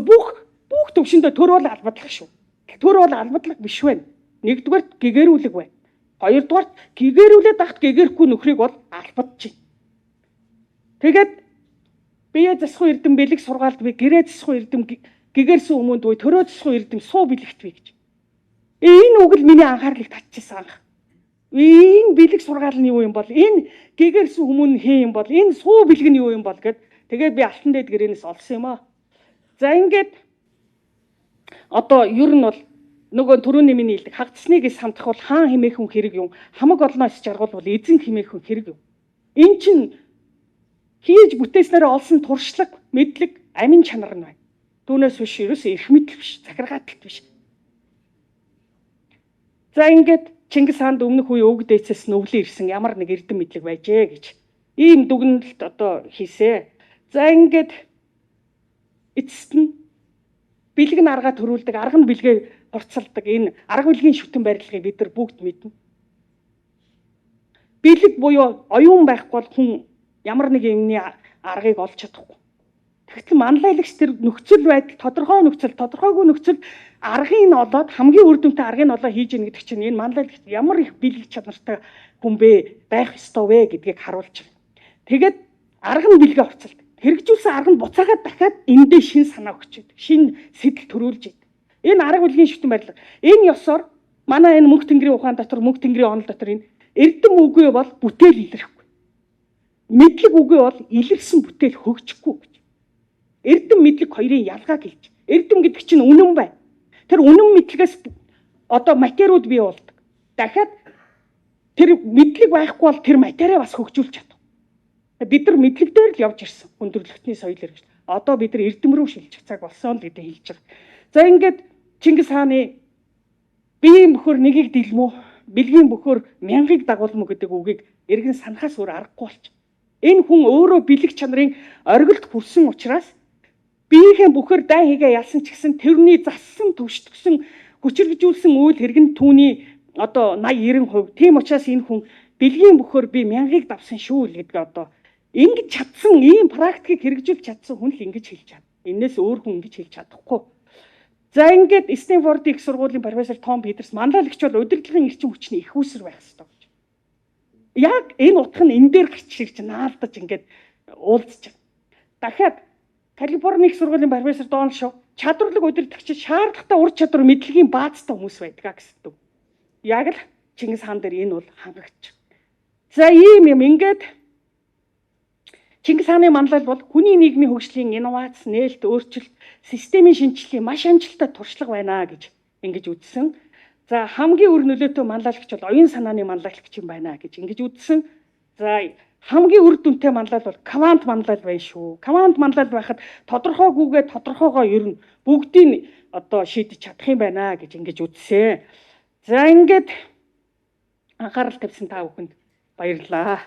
бүх төвшөндөө төр бол албадлах шүү. Төр бол албадлах биш байна. Нэгдүгээрт гэгэрүүлэг байна. Хоёрдугаарт гэгэрүүлээд байхад гэгэрэхгүй нөхрийг бол албадчих. Тэгээд бие засах эрдэм бэлэг сургаалд би, гэрээ засах эрдэм гэгэрсэн хүмүүнд буй, төрөө засах эрдэм суу бэлэгт би гэж. Энэ үг л миний анхаарлыг татчихсан анх. Энэ бэлэг сургаал нь юу юм бол, энэ гэгэрсэн хүмүүн хин юм бол, энэ суу бэлэг нь юу юм бол гэд тэгээд би алтан дээд гэрээнээс олсон юм аа. За ингээд одоо ер нь бол нөгөө түрүүний миний хэлдэг хагцсныг самтах бол хаан хэмээх хүн хэрэг юм, хамаг олноос жаргуул бол эзэн хэмээх хүн хэрэг юм. Эн чин хийж бүтээснээрээ олсон туршлага, мэдлэг, амин чанар нь байна. Түүнээс биш ерөөсөө эрх мэдэл биш, захиргааталт биш. За ингээд Чингис хаанд өмнөх үе өвөг дээдсээс нүвлэн ирсэн ямар нэг эрдэм мэдлэг байжээ гэж ийм дүгнэлт одоо хийсэ. За ингээд эцэст нь бэлэг нь аргаа төрүүлдэг, арга нь бэлгээ хурцалдаг энэ арга бэлгийн шүтэн барилгыг бид нар бүгд мэднэ. Бэлэг буюу оюун байхгүй бол хүн ямар нэг юмны аргыг олж чадахгүй. Тэгтэл манлайлагч тэр нөхцөл байдал, тодорхой нөхцөл, тодорхойгүй нөхцөл аргыг нь олоод хамгийн үр дүнтэй аргыг нь олоо хийж ийн гэдэг чинь энэ манлайлагч ямар их бэлэг чанартай хүн бэ, байх ёстой вэ гэдгийг харуулж байгаа. Тэгээд арга нь бэлгээ хувцалдаг. Хэрэгжүүлсэн арга нь буцаагаад дахиад эндээ шин санаа өгч идэг. Шин сэтэл төрүүлж идэг. Энэ арга бэлгийн шүтэн барилга. Энэ ёсоор манай энэ мөнх тэнгэрийн ухаан дотор, мөнх тэнгэрийн онол дотор энэ эрдэм үгүй бол бүтээл илэрхгүй. Мэдлэг үгүй бол илэрсэн бүтээл хөгжихгүй гэж. Эрдэм мэдлэг хоёрын ялгааг хэлж. Эрдэм гэдэг чинь үнэн байна. Тэр үнэн мэдлэгээс одоо материуд бий болдог. Дахиад тэр мэдлэг байхгүй бол тэр материа бас хөгжүүлж чадах. Бид нар мэдлэг дээр л явж ирсэн. Хүндрэлтний соёл иргэж. Одоо бид нар эрдэм рүү шилжих цаг болсон л гэдэг хэлж байгаа. За ингээд Чингис хааны биеийн бөхөр нэгийг дэлмүү, бэлгийн бөхөр мянгаыг дагуулмуу гэдэг үгийг эргэн санахаас өөр аргагүй болчих. Энэ хүн өөрөө бэлэг чанарын оргилд хүрсэн учраас биеийнхээ бөхөр дайн хийгээ ялсан ч гэсэн тэрний зассан, төвштгсөн, хүчирхэгжүүлсэн үйл хэрэг нь түүний одоо 80 90%. Тийм учраас энэ хүн бэлгийн бөхөр би мянгаыг давсан шүү л гэдэг одоо ингэж чадсан, ийм практикийг хэрэгжүүлж чадсан хүн л ингэж хэлж чадна. Энээс өөр хүн ингэж хэлж чадахгүй. За ингээд Стэнфордын их сургуулийн профессор Том Питерс манлайлагч бол удирдлагын эрчим хүчний их үүсвэр байх ёстой гэж. Яг энэ утга нь энэ дээр гарч ирж наалдаж ингээд уулзч байгаа. Дахиад Калифорни их сургуулийн профессор Дональд Шоу чадварлаг удирдагч шаардлагатай ур чадвар мэдлэгийн баазтай хүмүүс байдаг гэсэн үг. Яг л Чингис хаан дээр энэ бол хангагч. За ийм юм ингээд Чингис хааны манлайл бол хүний нийгмийн хөгжлийн инновац, нээлт, өөрчлөлт, системийн шинжилгээний маш амжилттай туршлага байна гэж ингэж үзсэн. За хамгийн үр нөлөөтэй манлайлагч бол оюун санааны манлайлагч юм байна гэж ингэж үзсэн. За хамгийн үр дүнтэй манлайл бол квант манлайл байна шүү. Квант манлайл байхад тодорхойгүйгээ тодорхойгоо ер нь бүгдийг одоо шийдэж чадах юм байна гэж ингэж үзсэн. За ингээд анхаарал тавьсан та бүхэнд баярлалаа.